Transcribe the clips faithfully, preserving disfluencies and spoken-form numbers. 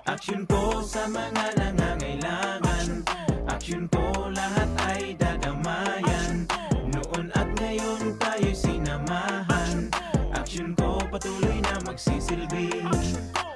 Aksyon ko sa mga nangangailangan. Aksyon ko lahat ay dadamayan. Noon at ngayon tayo'y sinamahan. Aksyon ko patuloy na magsisilbi.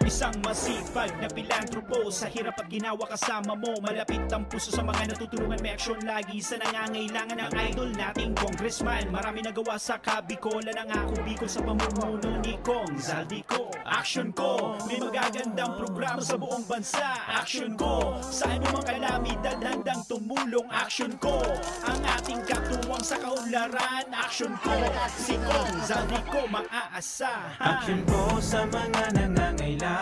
Isang masipag na pilantropo, sa hirap at ginawa kasama mo. Malapit ang puso sa mga natutulungan, may aksyon lagi sa nangangailangan. Ang idol nating congressman, marami nagawa sa Kabicol. Ang ako Bicol sa pamumuno ni Cong Zaldy Co. Aksyon ko, may magagandang programa sa buong bansa. Aksyon ko, sa anumang kalamidad handang tumulong. Aksyon ko, ang ating katuwang sa kaunlaran. Aksyon ko, si Cong Zaldy Co maaasahan. Aksyon ko sa mga nangangailangan.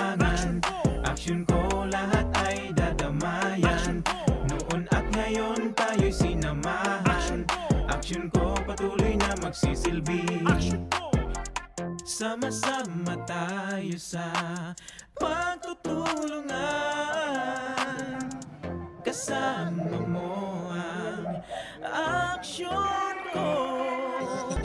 Aksyon ko, lahat ay dadamayan. Noon at ngayon tayo'y sinamahan. Aksyon ko, patuloy na magsisilbi. Aksyon ko. Sama-sama tayo sa pagtutulungan. Kasama mo ang aksyon ko.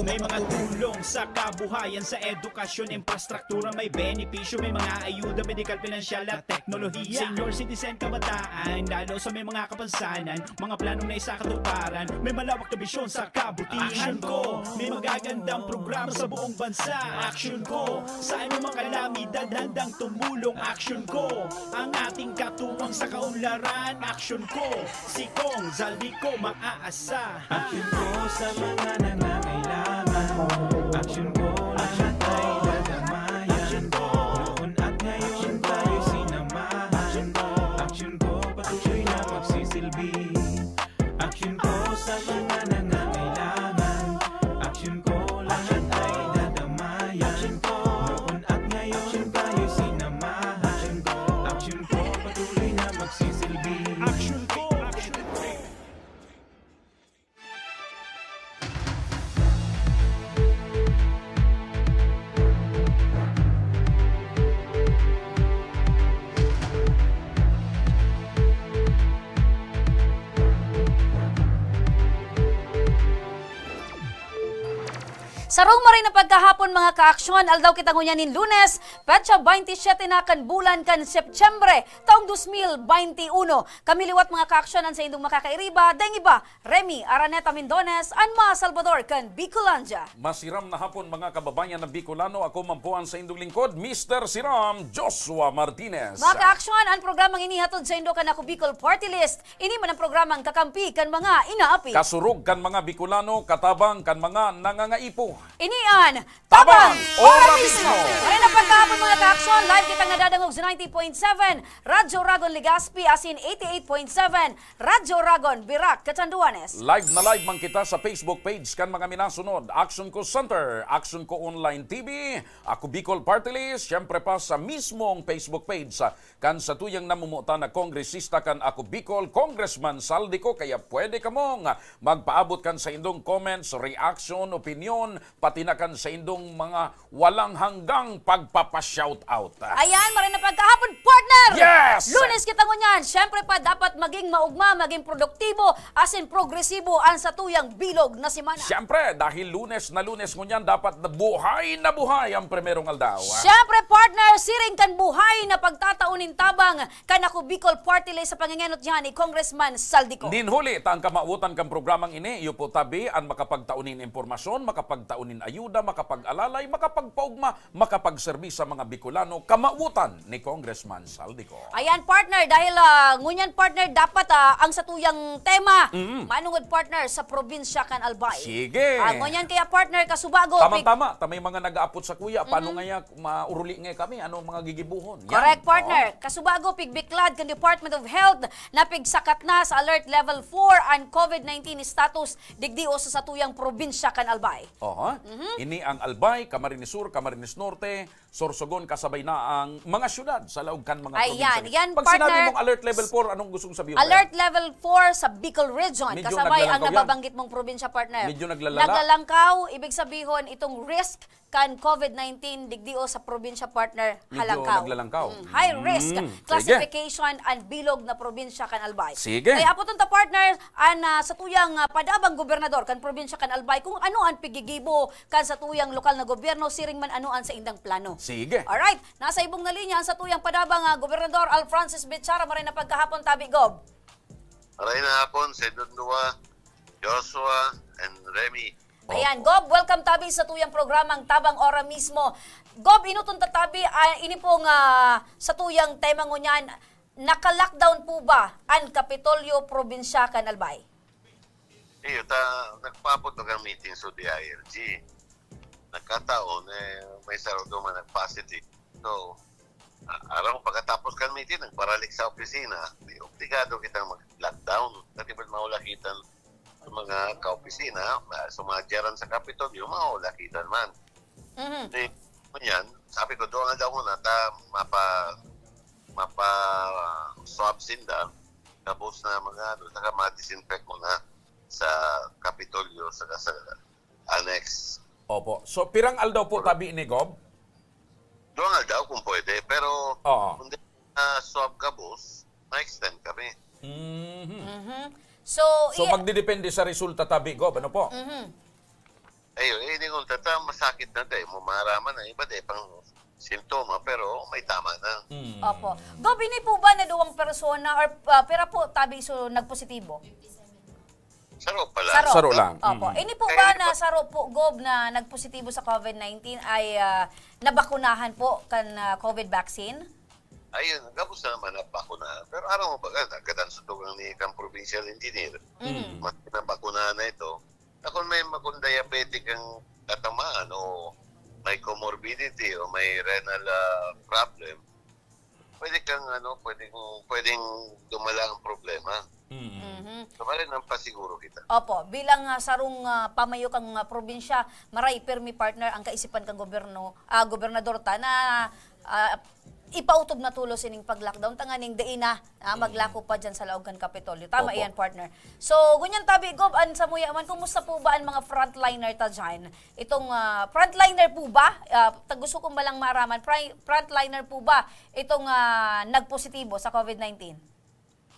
May mga tulong sa kabuhayan, sa edukasyon, infrastruktura, may benepisyo, may mga ayuda, medikal, pinansyal at teknolohiya. Senior citizen, kabataan, lalo sa may mga kapansanan, mga planong naisakatuparan, may malawak na bisyon sa kabutihan. Aksyon ko, may magagandang programa sa buong bansa. Aksyon ko, sa anumang kalamidad handang tumulong. Aksyon ko, ang ating katuwang sa kaunlaran. Aksyon ko, si Cong Zaldy Co maaasahan. Aksyon ko sa mga nangangailangan. Aksyon ko, lahat ay dadamayan. Noon at ngayon tayo sinamahan. Aksyon ko, patuloy na magsisilbi. Aksyon ko sa mga nangangailangan. Aksyon ko, lahat ay dadamayan. Noon at ngayon tayo sinamahan. Aksyon ko, patuloy na magsisilbi. Aksyon ko, aksyon ko. Sarong maray na pagkahapon, mga kaaksyon, aldaw kita ngunyan nin Lunes, petsa baynte siyete na kan bulan kan Setyembre, taong dos mil baynte uno. Kami liwat, mga kaaksyon, an saindong makakairiba, daing iba, Remy Araneta Mindones, an mga Salvador kan Bicolandia. Masiram na hapon, mga kababayan na Bicolano, ako man po an saindong lingkod, Mister Siram, Joshua Martinez. Mga kaaksyon, an programang ini hatod saindo kan Ako Bicol Party List. Ini man an programang kakampi kan mga inaapi. Kasurog kan mga Bicolano, katabang kan mga nangangaipo. Ini an Tabang Ora Mismo! Maray na pagkahapon, mga kaaksyon, live kitang nadadangog sa ninety point seven Radyo Oragon Legazpi, asin eighty-eight point seven Radyo Oragon, Virac, Catanduanes. Live na live man kita sa Facebook page kan mga minasunod, Aksyon Ko Center, Aksyon Ko Online T V, Ako Bicol Party List, siyempre pa sa mismong Facebook page, ah, kan satuyang namomotan na kongresista kan Ako Bicol, Congressman Zaldy Co. Kaya pwede kamong magpaabot kan saindong comments, reaction, opinion, pati na kan saindong mga walang hanggang pagpapa-shoutout. Ayan, maray na pagkahapon, partner! Yes! Lunes kita ngunyan. Siyempre pa, dapat maging maugma, maging produktibo, asin progresibo an satuyang bilog na semana. Siyempre, dahil Lunes na Lunes ngunyan, dapat na buhay na buhay ang primerong aldaw, ah. Siyempre, partner, siring kan buhay na pagtatao nin tabang kan Ako Bicol Party List sa pangengenot diyan ni Congressman Zaldy Co. Nin huli ta an kamawotan kan programang ini, iyo po tabi an makapagtao nin impormasyon, makapagtao nin ayuda, makapag-alalay, makapagpaugma, makapagserbi sa mga Bicolano, kamawotan ni Congressman Zaldy Co. Ayan, partner, dahil, ah, ngunyan, partner, dapat, ah, ang satuyang tema, Mm. manungod, partner, sa probinsya kan Albay. Sige. Ah, ngunyan kaya, partner, kasubago, pig- Tama-tama, ta may mga nag-aapot sa kuya, paano Mm. ngaya mauruli nga kami, anong mga gigibuhon? Yan. Correct, partner. Oo. Kasubago, pigbiklad kan Department of Health na pigsakat na sa Alert Level four an COVID nineteen status digdi o sa satuyang probinsya kan Albay. Oho. Mhm. Ini ang Albay, Camarines Sur, Camarines Norte, Sorsogon, kasabay na ang mga syudad sa laog kan mga Ayan, probinsya. Yan, Pag sinabi partner, mong alert level four, anong gustong sabihin? Alert level four sa Bicol Region, medyo kasabay ang nababanggit mong probinsya, partner. Medyo naglalala. Naglalangkaw, ibig sabihin itong risk kan COVID nineteen digdi o sa probinsya, partner, medyo Halangkaw. Naglalangkaw. Mm, high risk, mm, classification and bilog na probinsya kan Albay. Sige. Kaya apoton ta, partner, an, ah, sa tuyang, ah, padabang gobernador kan probinsya kan Albay kung ano an pigigibo kan sa tuyang lokal na gobyerno, siring man ano an saindang plano. Sige. Alright, nasa ibong na linya an sa tuyang padabang, ah, Gobernador Al Francis Bichara. Maray na pagkahapon, Tabi Gob. Maray na hapon, Sir Dundua, Joshua, and Remy. Ayan, Gob, welcome tabi sa tuyang programang Tabang Ora mismo. Gob, inuton ta tabi, ah, ini pong, ah, sa tuyang tema ngunyan, naka-lockdown po ba an Kapitolyo, probinsya kan Albay? Iyo, ta, nagpaabot na kang meeting sa D I L G. Nagkataon, eh, may saro duman nag-positive. So, a-, aram mo, pagkatapos kan meeting, nagbaralik sa opisina, di obligado kitang mag-lockdown. Kasi ba't maulakitan ang mga kaopisina, ma-, sumadyaran sa Kapitolyo, maulakitan man. Mhm. Di, yan, sabi ko, doon nga daw muna, ta, mapa, mapa swab sinda, tapos na mga, ano, saka ma-disinfect muna sa Kapitolyo, saka sa annex. Opo. So, pirang aldaw po tabi ni Gob? Duwang aldaw kung pwede, pero Oo. kung di na swab gabos, ma-extend kami. Mhm. Mhm. So, So, i- magdidepende sa resulta tabi, Gob, ano po? Mhm. Ayun, eh, di kung tata, masakit na tayo, mumaraman na, iba tayo pang sintoma, pero may tama na. Mm. Opo. Gob, ini po ba na duwang persona or, ah, pira po tabi so nagpositibo? Saro pa lang. Saro. Saro lang. Opo. Mm. Ini po Kaya ba hindi na pa saro po, Gob, na nagpositibo sa COVID nineteen ay, ah, nabakunahan po kan, ah, COVID vaccine? Ayun, gabos na naman nabakunahan. Pero aram mo ba, kan, agad ang sutugang ni kang provincial engineer. Mm. Mas nabakunahan na ito. Na kung may, kung diabetic ang katamaan o may comorbidity o may renal, ah, problem, pwede kang, ano, pwedeng, pwedeng dumala ang problema. Mm. Mhm. So, maray nang pasiguro kita. Opo, bilang, ah, sarong, ah, pamayo kang, ah, probinsya, maray pirmi, partner, ang kaisipan kang gobyerno, ah, gobernador ta na, ah, ipautob na tolos ining pag-lockdown, tanganing dai na, ah, Mm. maglako pa dyan sa laog kan Kapitolyo. Tama Opo. iyan, partner. So, ngunyan tabi, Gob, an samuya man, kumusta po ba ang mga frontliner ta dyan? Itong, ah, frontliner po ba? Ah, ta-, gusto kong balang maaraman, fri-, frontliner po ba itong, ah, nagpositibo sa COVID nineteen?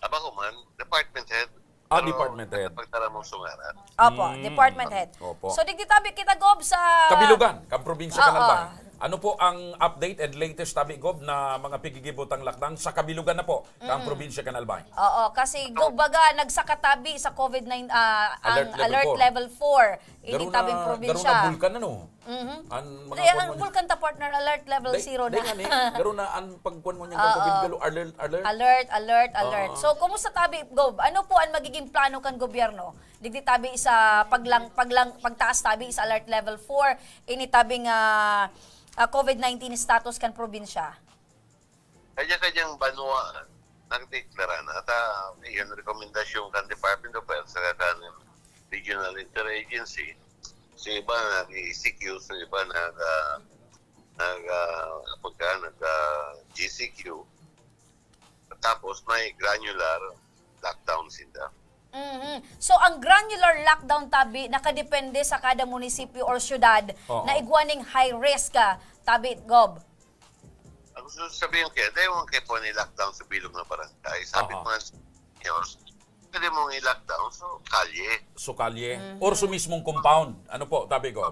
Aba ko man, department head. Ah, Pero department head. Pagtara mo sungaran. Opo, Mm. department head. Opo. So, digdi tabi kita, Gob, sa Kabilugan, kan probinsya Oo. kan Albay. Ano po ang update and latest tabi, Gob, na mga pigigibotang lakdang sa kabilugan na po kan Mm. probinsya kan Albay? Oo, kasi, Gob, baga, nagsakatabi sa COVID nine, ah, ang Alert level alert four. level four. Ini Garo tabing na, probinsya. garo na bulkan, ano? Mhm. An mga Di, ang kwan mo bulkan ta, partner, alert level Di, zero di na. nga ni, garo na an pagkwan mo niya, Oo. garo alert, alert. Alert, alert, alert. Oo. So, kumusta tabi, Gob? Ano po ang magiging plano kan gobyerno? Digdi tabi sa paglang, paglang, pagtaas tabi sa alert level four, ini tabing, ah, ah, COVID nineteen status kan probinsya? Kanya-kanyang banwa nagdeklara na. At, ah, iyan rekomendasyon kan Department of Health saka kan Regional Interagency. So, iba nag-E C Q, so, iba nag, ah, nag, ah, pagka, nag, ah, G C Q. Tapos may granular lockdown sinda. Mhm. So, ang granular lockdown tabi nakadepende sa kada munisipyo or syudad Oo. na igwa ning high risk, ah, tabi, Gob? Ang gusto ko sabihin kaya, dahil mo kayo po ni-lockdown sa bilog na barangay, sabi Aha. ko nga sa inyo, pwede mong i-lockdown sa kalye. Sa kalye? Mhm. Or sa mismong compound? Ano po, tabi ko?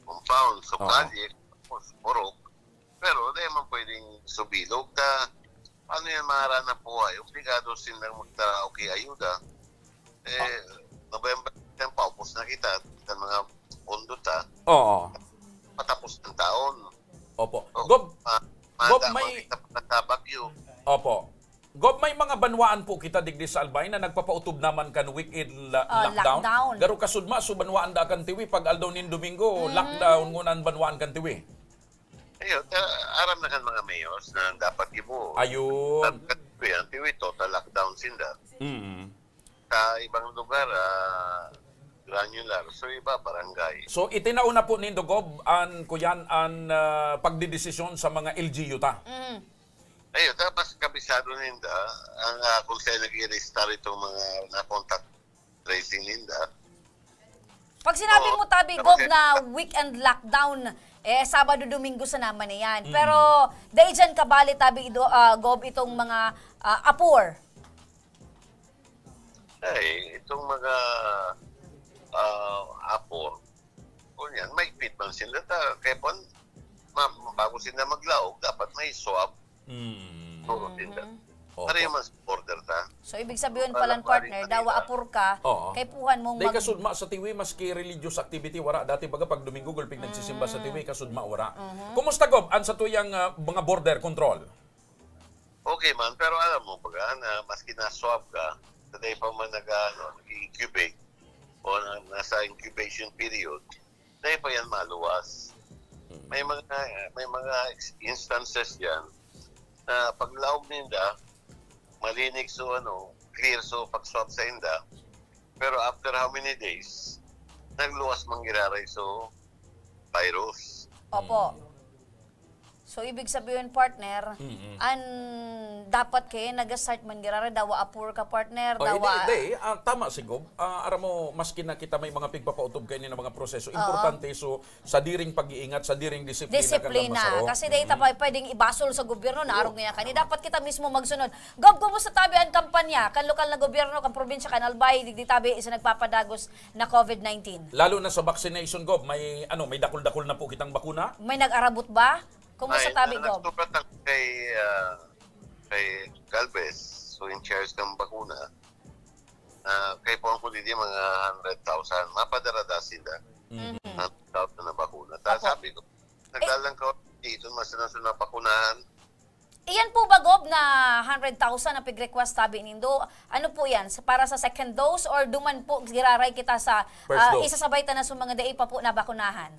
Compound, sa Oo. kalye, sa purok. Pero dahil man pwedeng sa bilog, ta, paano yan maharap na buhay? Obligado silang magtara o kaya ayuda. Eh, November, paubos na kita, sa mga pondo ta, Oo. patapos ng taon. Opo. So, Gob, ma-, Gob, manda, may mga kita pagkatabak yun. Opo. Gob, may mga banwaan po kita digdi sa Albay na nagpapautob naman kan weekend la-, Ah, lockdown. lockdown. Garo kasudma, so banwaan da kan Tiwi, pag aldaw nin Domingo, Mhm. lockdown ngunyan banwaan kan Tiwi. Ayun, ah, aram na kan mga mayors na dapat ibo. Ayun. Ang Tiwi, total lockdown sinda. Mm. Sa ibang lugar, ah, granular. So, iba, barangay. So, itinao na po nindo, Gob, an, kuyan, an, ah, pagdedesisyon sa mga L G U ta? Mm. Ayun, tapos kabisado ninda, ang, ah, kung saan nag-i-restart itong mga na-contact tracing ninda. Pag sinabi Oo. mo, Tabi, Tapos Gob, eh, na weekend lockdown, eh, Sabado, Domingo sa naman na yan. Mm. Pero, dai dyan kabali, Tabi, ido, ah, Gob, itong mga, ah, apor. Ay, itong mga, ah, apor, kunyan, may feed man sila ta, kaya pon, ma-, bago sila maglaog, dapat may swab. Mm. Turo sila. Opo. Pareho man sa border ta. So, ibig sabihin Wala palan, pa rin partner, kanila. dawa apor ka, Oo. kay puhan mong Dahil mag- kasudma sa tiwi, maski religious activity, wara. Dati baga pag Domingo, gulping nagsisimba sa Mm. tiwi, kasudma, wara. Mhm. Kumusta, Gob, an sa tuyang, ah, mga border control? Okay man, pero alam mo, baga, na maski na-swab ka, sa day pa man nag, ano, nag-incubate o na, nasa incubation period, dai pa yan maluwas. Mm. May mga, may mga ex-, instances yan na paglaog ninda, malinig so, ano, clear so pag-swab sa inda. Pero after how many days, nagluwas man giraray so virus. Opo. Mm. So, ibig sabihin, partner, Mm-mm. an dapat kay nag-start man giraray, dawa apor ka, partner, Oh, dawa hindi, hindi. Ah, tama si Gob. Ah, aram mo, maski na kita may mga pigpapautob kaini na mga proseso, Oo. importante, so, sa diring pag-iingat, sa diring disiplina, Disiplina. kang masaro. Kasi dahil Mm. tapay pwedeng ibasol sa gobyerno na Oo. arog niya kani. Dapat kita mismo magsunod. Gob, kumusta, Tabi, an kampanya kan lokal na gobyerno, kan probinsya, kan Albay, digdi, Tabi, sa nagpapadagos na covid nineteen? Lalo na sa vaccination, Gob, may, ano, may dakul-dakul na po kitang bakuna? May nag-arabot ba? Kumusta, Ay, Tabi, na-, Gob? nagsurat ako kay, ah, kay Galvez, so in charge ng bakuna, ah, kay Pongko Didi, mga hundred thousand, mapadarada sila. Mhm. Mhm. Hundred thousand na bakuna. Ta-, Opo. sabi ko, Eh, naglalang ka dito, mas na sa napakunahan. Iyan po ba, Gob, na hundred thousand na pig-request, Tabi, nindo? Ano po yan? Sa, para sa second dose or duman po giraray kita sa, First ah, dose. isasabay ta na sa mga dai pa po nabakunahan?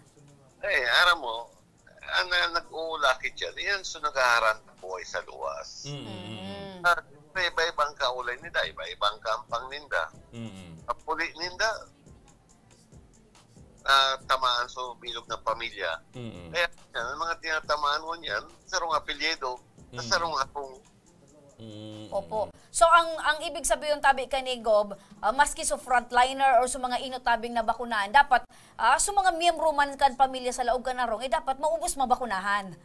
Eh, aram mo, ang, ang nag-uulakit yan, yan so naghaharap ng buhay sa luwas. Mm, mm, mm. Mm. Ah, may iba-ibang kaulay nila, iba-ibang kampang ninda. Mm, mm. Ang puli ninda, ah, tamaan so bilog ng pamilya. Mm. Kaya yan, ang mga tinatamaan mo niyan, sarong apelyido, sa Mm. sarong akong Mm, Opo. mm. So, ang, ang ibig sabihin, Tabi, kani, Gob, ah, maski so frontliner or so mga ino, Tabing, nabakunahan, dapat, ah, so mga miyembro man kan pamilya sa laog kan harong, eh, dapat maubos mabakunahan.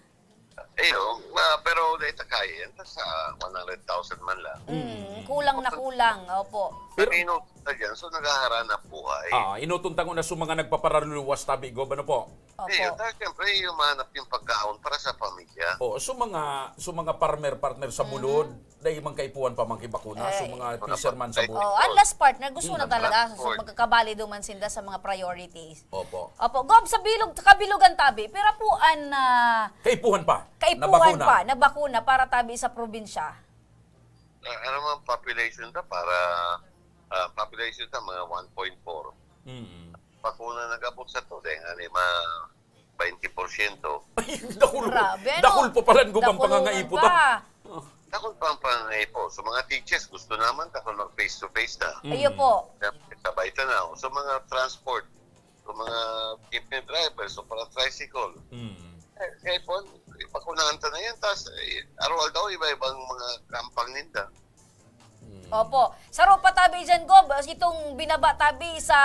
Iyo, ma-, pero dahil ta kaya yan, ta sa one hundred thousand man lang. Mm, kulang na kulang, opo. Pero Pero ino na dyan, so naghaharanap buhay. Ah, inutong tango na so mga nagpaparaluluwas, Tabi, Gob, ano po? Opo. Iyo, ta, siyempre, humanap yung pagkaon para sa pamilya. Oo, so mga, so mga farmer, partner, sa Mhm. bulod, dahil man kaipuhan pa man kibakuna, so Eh. mga Mga fisherman sa patay. bulod. Oh, unless, partner, gusto Mm. na talaga, so Transport. magkakabali duman sinda sa mga priorities. Opo. Opo, Gob, sa bilog, kabilugan, Tabi, pira po an, ah, Kaipuhan pa, kaipuhan nabakuna. pa, nabakuna para, Tabi, sa probinsya? Ah, ano man, population ta para, ah, population ta mga one point four. Mm. Bakuna nag-abot sa to, dahil nga ni ma-, twenty porsyento. Ay, dakul, Grabe, no? dakul pa pala ang gubang Dakul pangangaipo pa. ta. Dakul pa ang pangangaipo. So, mga teachers, gusto naman, dakul mag face to face na. Mm. Ayo po. Sabay ta na. So, mga transport, so, mga jeepney driver, so, para tricycle. Mm. Eh, kaya po, ipakunahan ta na yan. Tas, eh, araw-araw daw, iba-ibang mga kampang ninda. Mm. Opo. Saro pa, Tabi, dyan, Gob, itong binaba, Tabi, sa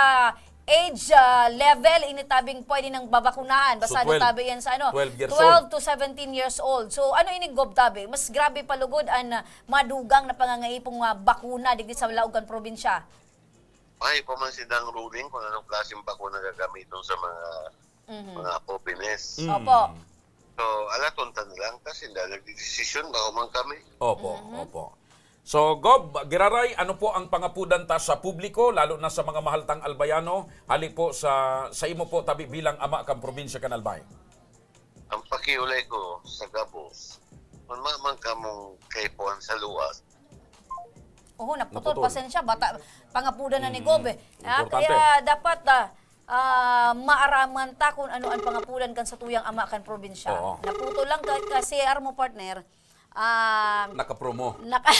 age, ah, level, ini, Tabing, pwede nang babakunahan. So, Basado, twelve. Tabi, yan sa ano, Twelve years twelve old. to seventeen years old. So, ano ini, Gob, Tabi? Mas grabe pa lugod an, ah, madugang na pangangaipong, ah, bakuna digdi sa laog kan probinsya. Ay, pa man sidang ruling kung anong klaseng bakuna gagamiton sa mga, Mhm. mga jóvenes. Mm. Opo. So, alaton ta na lang, tas sila nagdidesisyon, bako man kami. Opo, Mhm. opo. So, Gob, giraray, ano po ang pangapudan ta sa publiko, lalo na sa mga mahal tang Albayano, hali po sa, sa imo po, Tabi, bilang ama kan probinsya kan Albay? Ang pakiulay ko sa gabos, kung maman kamong kaipuhan sa luwas. Oo, naputol. Naputol. Pasensya, bata, pangapudan na ni Mm, Gob, eh. Ah, importante. kaya dapat, ah, ah, maaraman ta kung ano ang pangapudan kan satuyang ama kan probinsya. Oo. Naputol lang ka-, kasi, armo, partner, ah, Naka-promo. naka-,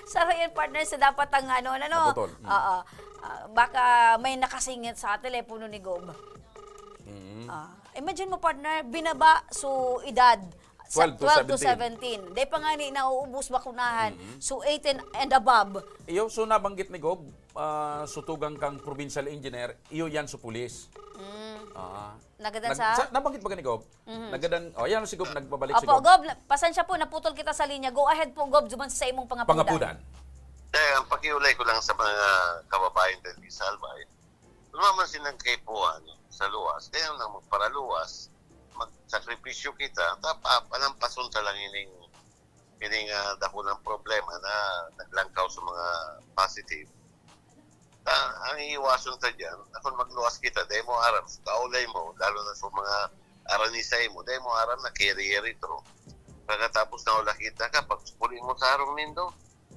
Saro yan, partner, sa dapat ang ano, ano, no? Naputol. Mm. Oo. Ah, baka may nakasingit sa telepono ni Gob. Mm. Ah, imagine mo, partner, binaba so edad sa Twelve to twelve to seventeen. seventeen. Dahil pa nga ni nauubos bakunahan, Mm. so eighteen and above. Iyo, so nabanggit ni Gob, ah, so tugang kang provincial engineer, iyo yan so pulis. Mm. Ah. Nagadan Nag-, sa sa, nabanggit ba ni Gob? Mhm. Nagadan, oh, yan si Gob, nagbabalik si Opo, Gob. Gob, na-, pasensya po, naputol kita sa linya. Go ahead po, Gob, duman sa imong pangapudan. Pangapudan. Eh, ang pakiulay ko lang sa mga kababayan diri sa Albay, wala man silang kaipuhan sa luwas. Kaya lang magparaluwas, magsakripisyo kita, tapa, palampason ta lang ining, ining, ah, dakulang problema na naglangkaw sa mga positive. Ah, ang iiwason ta diyan, akong magluwas kita, dai mo aram, sa kaulay mo, lalo na sa mga aranisay mo, dai mo aram na kiri-kiri to. Pagkatapos na wala kita ka, pag puli mo sa harong nindo,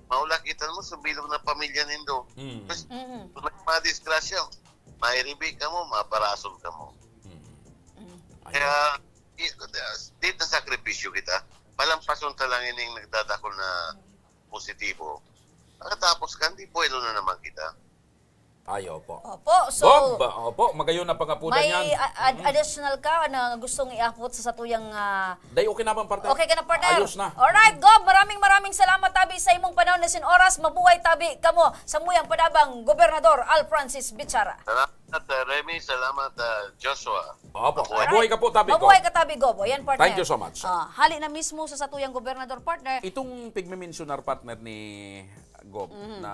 mawala kita mo sa bilog na pamilya nindo. Mm. Tapos, Mhm. kung may mga disgrasya, mairibi ka mo, maparason ka mo. Mm. Mm. Kaya, i-, dito sakripisyo kita. Palampason ta lang ining nagdadakol na positibo. Pagkatapos kan, di buwelo na naman kita. Ay, opo. Opo, so, Gob, opo, magayon na pangapudan may yan. a-, ad-, Mm. additional ka na gustong iapot sa satuyang, ah, Day, okay na bang, partner? Okay ka na, partner? Ayos na. Alright, Gob, maraming, maraming salamat, tabi, sa imong panahon na sin oras. Mabuhay, tabi, kamo, sa muyang panabang, Gobernador Al Francis Bichara. Salamat, uh, Remy. Salamat, uh, Joshua. Opo. Mabuhay. Mabuhay ka po, tabi, Gob. Mabuhay ka, tabi, Gob. O, yan, partner. Thank you so much. Ah, hali na mismo sa satuyang gobernador, partner. Itong pigme-mensionar, partner, ni Gob Mhm. na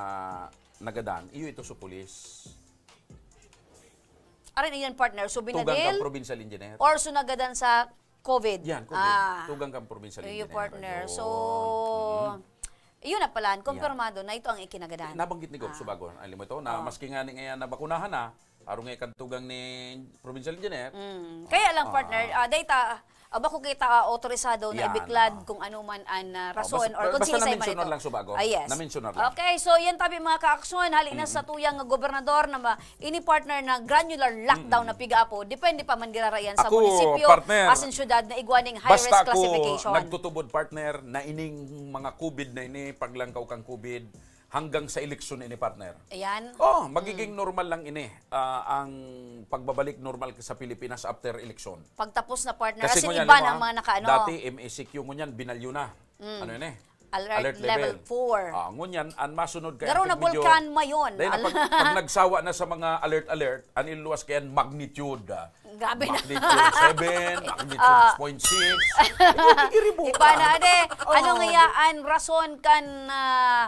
nagadan, iyo ito sa pulis. Arin iyan, partner. So, Tugang binadil kang provincial engineer. or so nagadan sa COVID? Yan, COVID. Ah. Tugang kang provincial Iyo, engineer. partner. Ayun. So, Mm. yun na pala, Yan. kumpirmado na ito ang ikinagadan. Nabanggit ni Gob Ah. Subago, alam mo ito, na Oh. maski nga ni ngayon nabakunahan na, arong nga ikatugang ni provincial engineer. Mm. Kaya lang, Ah. partner, ah, data, ah, bako kita, ah, otorisado na Yan, ibiklad ah. kung ano man an, ah, Oh, rason basta, or kung basta sino sa na-mention man ito. lang, Subago. Ah, yes. Na-mention lang. Okay, so yan tabi, mga kaaksyon, hali na Mm. sa tuyang gobernador na ma-, ini, partner, na granular lockdown Mm. na piga-apo, depende pa man girara yan sa Ako, munisipyo, partner, asin syudad na igwa ning high basta risk ako classification. nagtutubod, partner, na ining mga COVID na ini, paglangkaw kang COVID, hanggang sa eleksyon ini, partner. Ayan. Oh, magiging Mm. normal lang ini, ah, ang pagbabalik normal sa Pilipinas after eleksyon. Pagtapos na, partner, Kasi asin ngunyan, iba lima, na ang mga nakaano. dati M A C Q ngunyan, binalyo na. Mm. Ano yun eh? Alert Alert level level. four. Ah, ngunyan, ang masunod kaya Garo na medyo bulkan mayon. Dahil na Al- pag, pag nagsawa na sa mga alert-alert, ang iluwas kaya magnitude, ah. Grabe na. Magnitude seven, magnitude Ah. six point six. Ayun, tigiribo Iba ka. na, ade. Ano Oo. nga yaan rason kan, ah,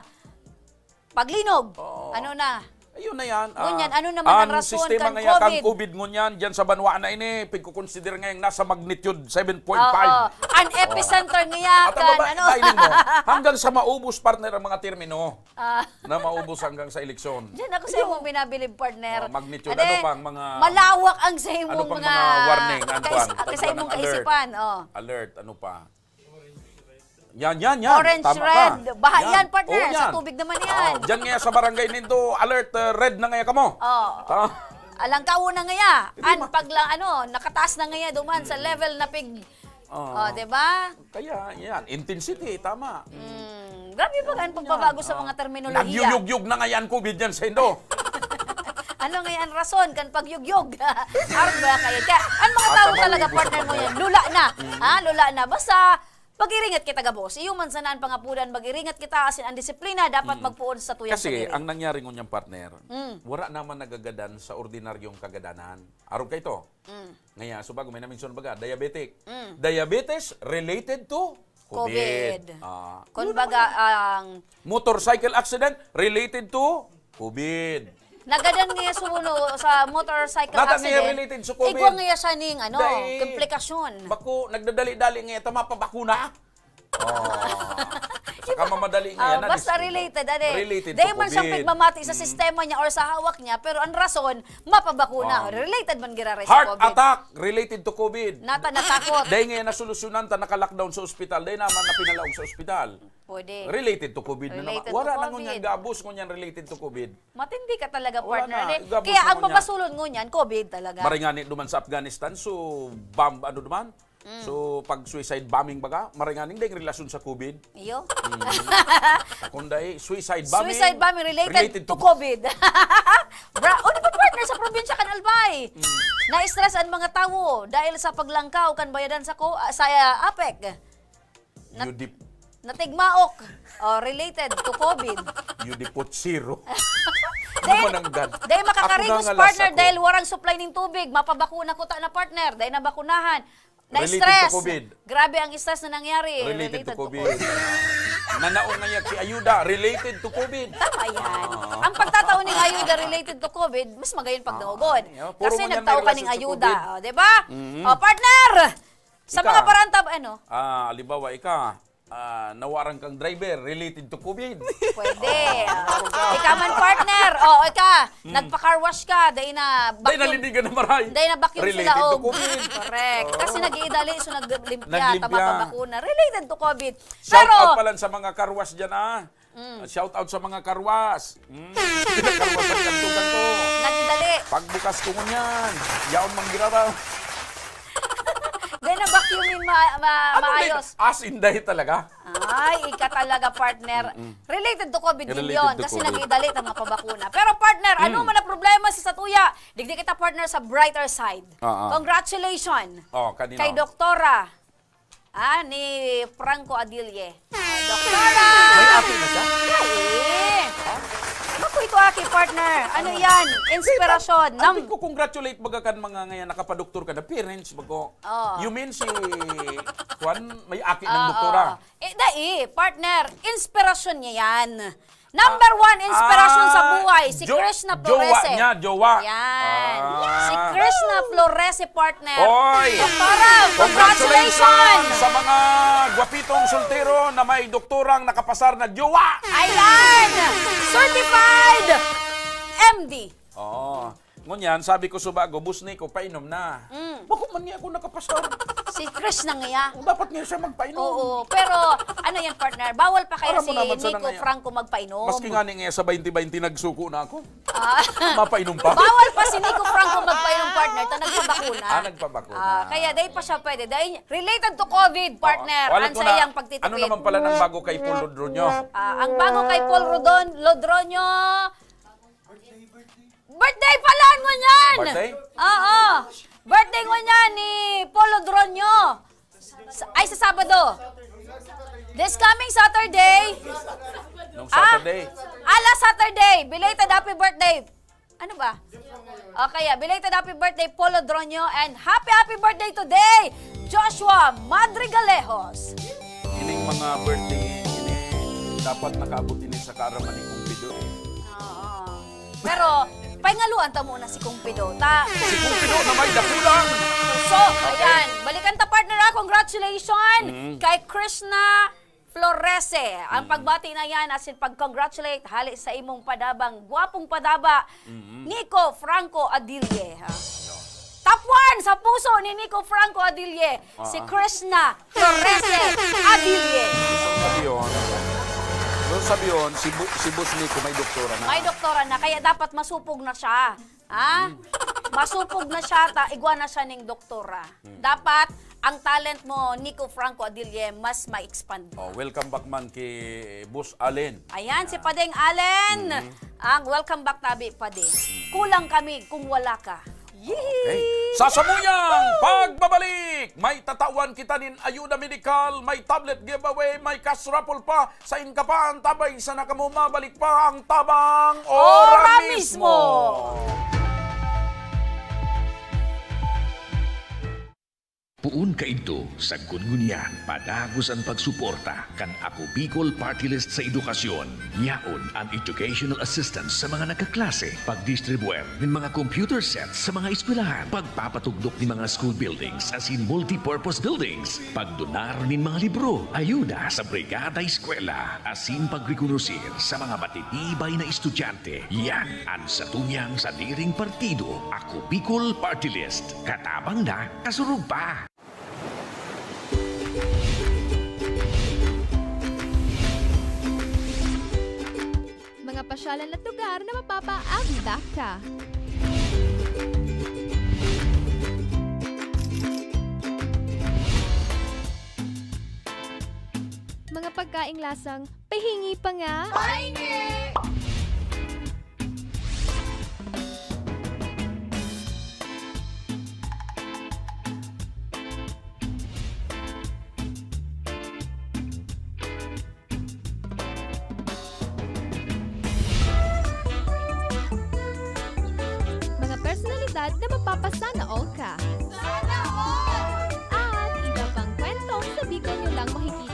paglinog? Oo. Ano na? Ayun na yan. Ngunyan, Ah, ano naman ang ang rason sistema kan nga yan, kan COVID? COVID ngunyan, dyan sa banwa na ini, pagkukonsider nga yung nasa magnitude seven point five. Oo. Ang Oo. epicenter nga yan, At ang kan babae, ano? Bailing mo, hanggang sa maubos, partner, ang mga termino Ah. na maubos hanggang sa eleksyon. Diyan ako sa Ayun. imong binabilib, partner. Oh, magnitude. Ade, Ano pang mga, malawak ang sa ano imong pang mga mga warning, Antoine? kais-, Pag sa mga imong alert. kaisipan, oh. Alert, ano pa? Yan, yan, yan. Orange, Tama ka. red. Baha Yan. yan, partner. Oo, Sa yan. tubig naman yan. Oo, dyan nga sa barangay nindo, alert, uh, red na nga kamo. Oh. Ah. Alang kauna nga ya. Hindi An ma- pag la-, ano, nakataas na nga ya duman sa Mm. level na pig-, Oo. oh, di ba? Kaya, yan. Intensity, tama. Mm. Grabe ba ang pagbabago sa Oo. mga terminolohiya? Nagyuyugyug na nga yan, COVID yan sa indo. Ano nga yan, rason kan pagyugyog? Arog ba kayo? Kaya, ang mga At tao ang mga talaga, uubos partner sa mo yan, pamilya. lula na. Mm. Ha? Lula na. Basta, mag-iringat kita, gabos. Iyo man sana ang pangapudan, mag-iringat kita, asin ang disiplina, dapat Mm. magpuon sa tuyang Kasi, pag-iring. ang nangyari ngunyan, partner, Mm. wala naman nagagadan sa ordinaryong kagadanan. Arog ka ito? Mm. Ngaya, so bago, may na-mention baga, diabetic. Mm. Diabetes related to COVID. COVID. Ah, Kung yun baga, naman. ang Motorcycle accident related to COVID. Nagadan nga suno sa motorcycle Nata nga accident. related sa COVID. Igwa nga siya ning, ano, Dahil komplikasyon. bako, nagdadali-dali nga ito, mapabakuna. Oh. Saka mamadali nga Ah, yan, basta na-discover. related, ade. Related Dahil to man siyang COVID. pigmamati sa Mm. sistema niya or sa hawak niya, pero ang rason, mapabakuna. Um, Related man giraray sa heart COVID. attack related to COVID. Nata natakot. Dahil nga yan, nasolusyonan ta, naka-lockdown sa ospital. Dahil naman na pinalaog sa ospital. Pwede. Related to COVID na Related naman. to Wala na COVID. ngunyan gabos, ngunyan related to COVID. Matindi ka talaga, Wala partner, na. eh. Gabos Kaya na ang ngunyan. mabasulon ngunyan, COVID talaga. Maringani duman sa Afghanistan, so bomb, ano duman? Mm. So, pag suicide bombing baga, maray nganing daing relasyon sa COVID. Iyo. Mm. Kung dai, suicide bombing. Suicide bombing related Related to to COVID. Bra, ano ba, partner, sa probinsya kan Albay? Mm. Na-stress ang mga tawo dahil sa paglangkaw kan bayadan sa ko-, ah, sa, ah, APEC. Nat-, You dip- natigmaok. Oh, related to COVID. You dipot zero. Dahil, Ano man ang gan-, dahil Ako makakarigos, na nga partner, lasa ko. dahil warang supply ning tubig. Mapabakuna ko ta na, partner. Dahil nabakunahan. Related to Na-stress. COVID. Grabe ang stress na nangyari. Related to Related to COVID. COVID. Nanaon na yan si ayuda. Related to COVID. Tama yan. Ah. Ang pagtatao ning ayuda related to COVID, mas magayon pag Ah, naugon. yeah. Puro Kasi man yan may nagtao ka ning relasyon sa ayuda. COVID. Oh, di ba? Mhm. Oh, partner! Sa Ika. mga parantab-, ano? Ah, halimbawa, ika, ah, nawaran kang driver, related to COVID. Pwede. Oh, Ah, ikaw. ika man, partner. Oh, ika, Mm. nagpa-car wash ka, dahil na Dahil vacuum. nalinigan na maray. Dahil na vacuum Related sila, to oh. COVID. Correct. Oo. Kasi nag-iidali, so naglimpya, Naglimpya. tama pa bakuna. Related to COVID. Shout Pero out pala sa mga car wash dyan, ah. Mm. Ah, shout out sa mga car wash. Mm. Car wash ang kantugan ko. Nagidali. Pagbukas ko ngunyan, yaon manggiraw. Di na vacuumin ma-, ma-, Ano, maayos. As in, dahil talaga? Ay, ika talaga, partner. Mm-mm. Related to COVID din Related yun, to kasi COVID. nag-iidali ta mga pabakuna. Pero, partner, ano Mm. man ang problema sa satuya? Digdi kita, partner, sa brighter side. Oo. Congratulations Oh, kanino? kay Doktora, ah, ni Franco Adille. Ah, Doktora! May aki na siya? Ay, eh. Ha? Ano po ito, aki, partner? Ano Ano? yan? Hindi, Inspirasyon. pa-, Nam- hindi ko congratulate baga kan mga ngayon nakapadoktor ka na parents, bago. Oh. You mean si Juan, may aki ng Oo. doktora? Eh, dai, partner, inspirasyon niya yan. Number Ah, one inspirasyon sa ah, buhay, si jo-, Krishna jowa Florese. niya, jowa. Yan. Ah. Si Krishna Florese, partner. Oy! Doktora, Congratulations congratulations! sa mga gwapitong soltero na may doktorang nakapasar na jowa! Ayan! Certified M D. Oo. Ngunyan, sabi ko subago, "Boss Nico, painom na." Mm. Bako man niya ako nakapasar. Si Chris na nga. O, dapat niya siya magpainom. Oo, pero ano yan, partner? Bawal pa kaya Aram mo si naman sana Nico ngayon. Franco magpainom? Maski nga ni nga sa baynte baynte nagsuko na ako. Ah. Mapainom pa? Bawal pa si Nico Franco magpainom, partner. Ta nagpabakuna. Ah, nagpabakuna. Ah, kaya dahil pa siya pwede. Dahil related to COVID, partner. Oo. Wala Ang ko na, sayang pagtitipid. Ano naman pala ng bago kay Paul Lodronyo? Ah, ang bago kay Paul Rodon, Lodronyo, birthday pala ngunyan! Birthday? Oo. Birthday ngunyan ni Paul Lodronyo. Sa, ay, sa Sabado. This coming Saturday. Nung Ah, Saturday. ah, last Saturday. Belated happy birthday. Ano ba? O kaya, belated happy birthday, Paul Lodronyo, and happy, happy birthday today, Joshua Madrigalejos. Ining mga birthday, ini, dapat nakaabot ini sa kaaraman ni Cupido, eh. Oo. Pero, pahingaluan ta muna si Cupido. Ta- Si Cupido na may dakulang So, Okay. ayan. Balikan ta, partner, ah. Congratulations Mm. kay Krishna Florese. Ang Mm. pagbati na yan, as in, pag-congratulate, hali sa imong padabang, gwapong padaba, Mm. Nico Franco Adille, ha? Top one sa puso ni Nico Franco Adille, si Ah. Krishna Florese Adille. Gusto sabihin, gusto sabihin, si Bu-, si Boss Nico may doktora na. May doktora na, kaya dapat masupog na siya. Ha? Mm. Masupog na siya, ta, igwa na siya ning doktora. Mm. Dapat, ang talent mo, Nico Franco Adille, mas ma-expand mo. Oh, welcome back man kay Boss Allen. Ayan, si Ah. Padeng Allen. Mm. Ang welcome back tabi, Pade. Mm. Kulang kami kung wala ka. Yee! Okay. Sa samuyang pagbabalik, may tatawan kita nin ayuda medikal, may tablet giveaway, may cash raffle pa. Sain ka pa, antabay sana kamo, mabalik pa ang Tabang Ora Ora Mismo. Mismo. Poon kaidto, sagkod ngunyan, padagos an pagsuporta kan Ako Bicol Party List sa edukasyon. Yaon an educational assistance sa mga nagkaklase, pagdistribuer nin mga computer sets sa mga eskwelahan, pagpapatugdok nin mga school buildings asin multipurpose buildings, pagdonar nin mga libro, ayuda sa Brigada Eskwela, asin pagrekonosir sa mga matitibay na estudyante. Yan an satuyang sadiring partido, Ako Bicol Party List. Katabang na, kasurog pa! Mga pasyalan at lugar na mapapaagi ka. pagkaing lasang pahingi pa nga. Pahingi! Mga personalidad na mapapasana all ka. Sana all! At iba pang kwentong sa Bicol nyo lang makikita.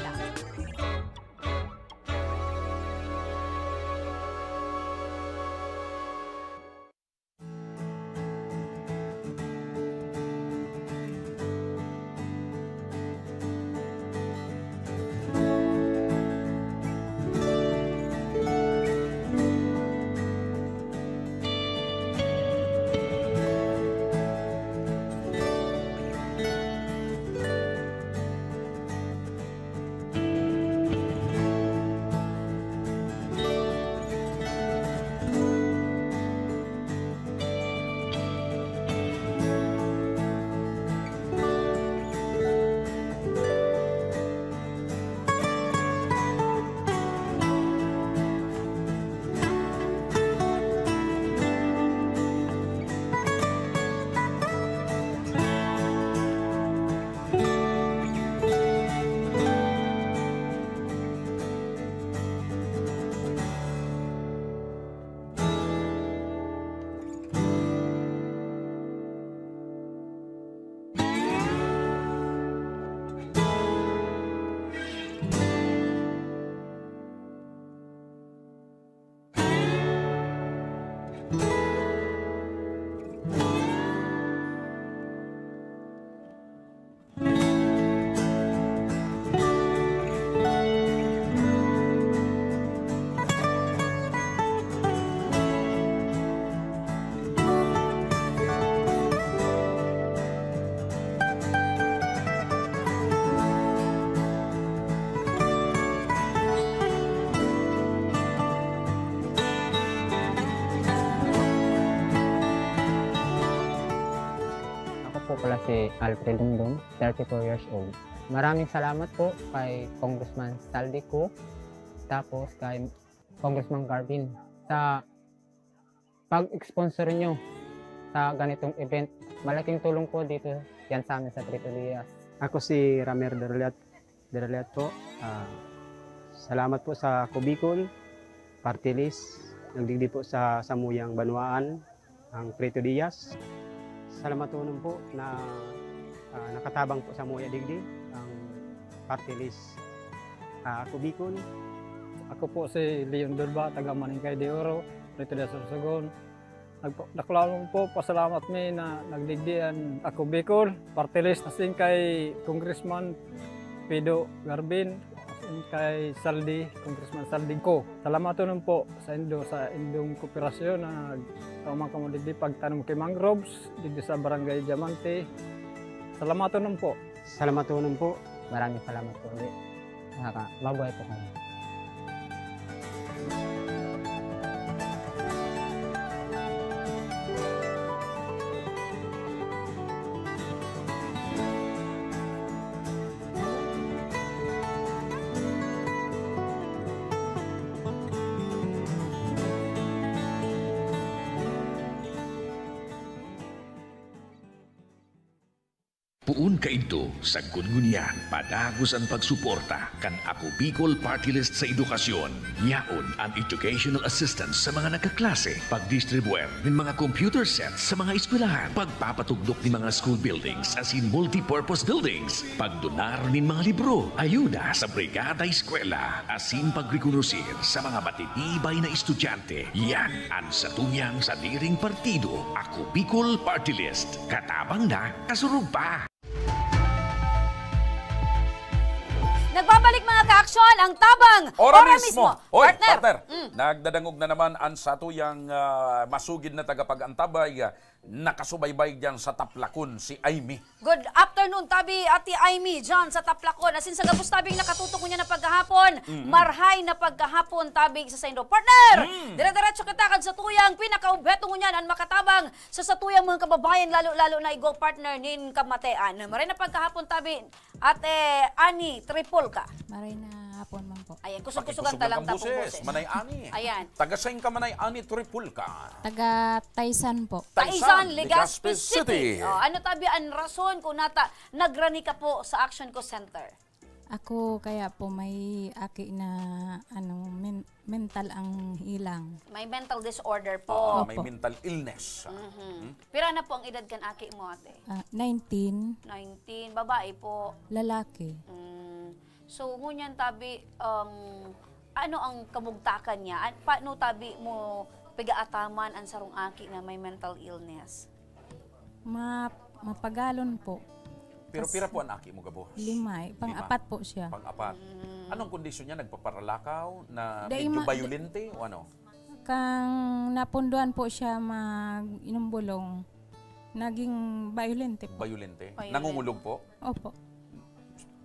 Ako po pala si Alfred Dungdung, thirty-four years old. Maraming salamat po kay Congressman Saldi Cu, tapos kay Congressman Garvin sa pag-sponsor nyo sa ganitong event. Malaking tulong po dito yan sa amin sa Trito Diaz. Ako si Ramer Derliat, Derliat po. Ah, salamat po sa Kubikon, Party List, nagdigdi po sa samuyang banwaan, ang Trito Diaz. Salamatonon po na, ah, nakatabang po sa muya digdi ang Party List, ah, Kubikon. Ako po si Leon Durba, taga Maningkay de Oro, Trito Diaz, Sorsogon. Nagpa-, dakulaon po, pasalamat mi na nagdigdi an Ako Bicol, Party List, asin kay Congressman Pido Garbin, asin kay Saldi, Congressman Saldi Cu. Salamaton po sa indo, sa indong kooperasyon na tao man kamo digdi pagtanom ki mangroves, digdi sa Barangay Diamante. Salamaton po. Salamaton po. Maraming salamat po ulit. Nakaka-, mabuhay po kami. Poon kaidto, sagkod ngunyan, padagos an pagsuporta kan Ako Bicol Party List sa edukasyon. Yaon an educational assistance sa mga nagkaklase, pagdistribuer nin mga computer sets sa mga eskwelahan, pagpapatugdok nin mga school buildings asin multipurpose buildings, pagdonar nin mga libro, ayuda sa Brigada Eskwela, asin pagrekonosir sa mga matitibay na estudyante. Yan an satuyang sadiring partido, Ako Bicol Party List. Katabang na, kasurog pa! Nagbabalik, mga kaaksyon, ang Tabang Ora Ora Mismo. Mismo. Hoy, Partner. Partner, Mm. nagdadangog na naman ang satuyang, ah, masugid na tagapag-antabay, ah, nakasubaybay diyan sa Taplakon, si Aimee. Good afternoon, tabi, Ate Aimee, diyan sa Taplakon. Asin sa gabos tabing nakatutok ngunyan na paghahapon, Mm. marhay na paghahapon, tabi, sa saindo. Partner, Mm. dire-diretso kita kan satuyang pinakaobheto ngunyan, an makatabang sa satuyang mga kababayan, lalo-lalo na igwa, partner, nin kamatean. Maray na pagkahapon, tabi, Ate Annie Tripolca. Maray na hapon, Ma'am Ayan, kusog-kusogan ta lang ta pong boses. Manay Ani. Ayan. Taga sain ka, Manay Ani Tripulca? Taga Taysan po. Taysan, Taysan, Legazpi Legazpi City. City. Oh, ano tabi an rason kung nata nagrani ka po sa Action Ko Center? Ako kaya po may aki na, ano, men-, mental ang ilang. May mental disorder po. Oo, may Opo. mental illness. Mhm. Hmm? Pira na po ang edad kan aki mo, ate? Ah, nineteen. Nineteen. Babae po. Lalaki. Mm. So, ngunyan tabi, um, ano ang kamugtakan niya? An-, paano tabi mo pigaataman an sarong aki na may mental illness? Ma-, mapagalon po. Pero Tas pira po an aki mo gabos? Lima eh. Lima. Pang-apat po siya. Pang-apat. Mm. Anong kondisyon niya? Nagpaparalakaw? Na Dai medyo ma-, bayolente o ano? Kang napunduan po siya mag-inom bulong, naging bayolente po. Bayolente? Bayolente. Nangungulog po? Opo.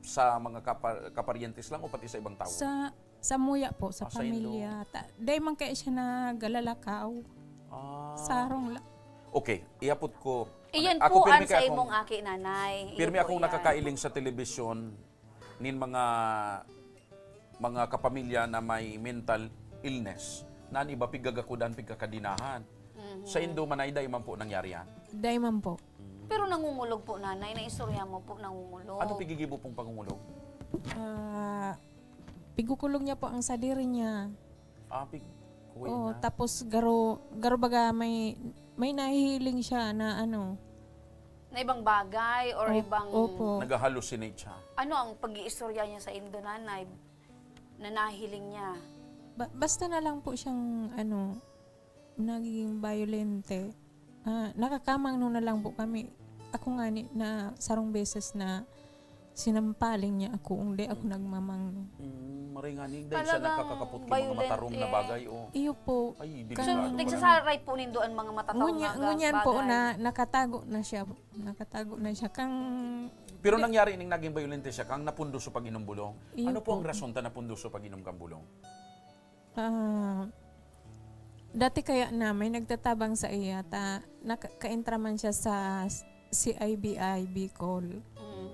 Sa mga kapa-, kaparyentes lang o pati sa ibang tao? Sa, sa muya po, sa Ah, sa indo. pamilya. Ta-, dai man kaya siya naglalakaw. Ah. Sarong la- Okay, iapot ko. Iyan Ako, po pirmi an sa kaya akong imong aki, nanay. Iyan Pirmi po akong iyan. nakakailing sa telebisyon nin mga, mga kapamilya na may mental illness. Na an iba pigagakudan, pigkakadinahan. Mhm. Sa indo man ay dai man po nangyari yan? Dai man po. Mm. Pero nangungulog po, nanay, naistorya mo po, nangungulog. Ano pigigibo pong pangungulog? Ah, pigukulog niya po ang sadiri niya. Ah, pig-, kuya Oo, niya. tapos garo, garo baga may, may nahihiling siya na ano. Na ibang bagay or Op-, ibang opo. Nag-hallucinate siya. Ano ang pag-iistorya niya sa indo, nanay, na nahiling niya? Ba-, basta na lang po siyang, ano, nagiging bayolente. Ah, nakakamangno na lang po kami. Ako ngani na sarong beses na sinampaling niya ako, kung di ako Hmm. nagmamangno. Mm, maray ngani, dahil sa Talagang nakakakapot ki mga violent, matarom na eh. bagay, oh. Iyo po. Ay, So, delikado pala. nagsasaray po nindo an mga matarom Ngunya-, na ga-, ngunyan po bagay. na nakatago na siya. Nakatago na siya. Kang Pero Di- nangyari ning naging bayolente siya, kang napundos sa pag-inom bulong. Iyo Ano po ang po. rason ta napundos sa pag-inom kang bulong? Ah, dati kaya na may nagtatabang sa iya, ta, naka-, kaentra man siya sa s-, C I B I Bicol. Mm.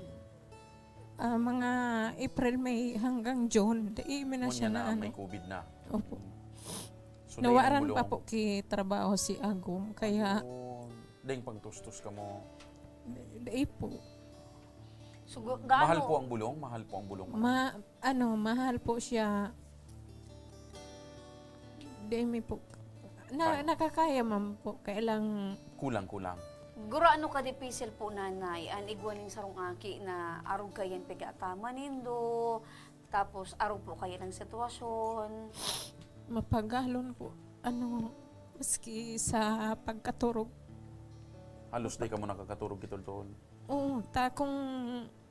Ah, mga April, May hanggang June, dai man na siya Ngunyan na na ano. may covid na. Opo. So, dai Nawaran nang pa bulong. po ki trabaho si Agom, kaya Ayun. Dai pangtustos kamo. Dai po. So, gu-, gaano Mahal po ang bulong? Mahal po ang bulong? Ma-, ano, mahal po siya. Dai mi po. Na, Paano? nakakaya man po. Kailang Kulang-kulang. Gurano ka dipisil po, nanay, an igwa ning sarong aki na arog kaiyan pig-aataman nindo, tapos arog po kaiyan ang sitwasyon? Mapagalon po. Ano, maski sa pagkaturog. Halos di ka mo nakakaturog, kitultuhon. Oo, ta kung,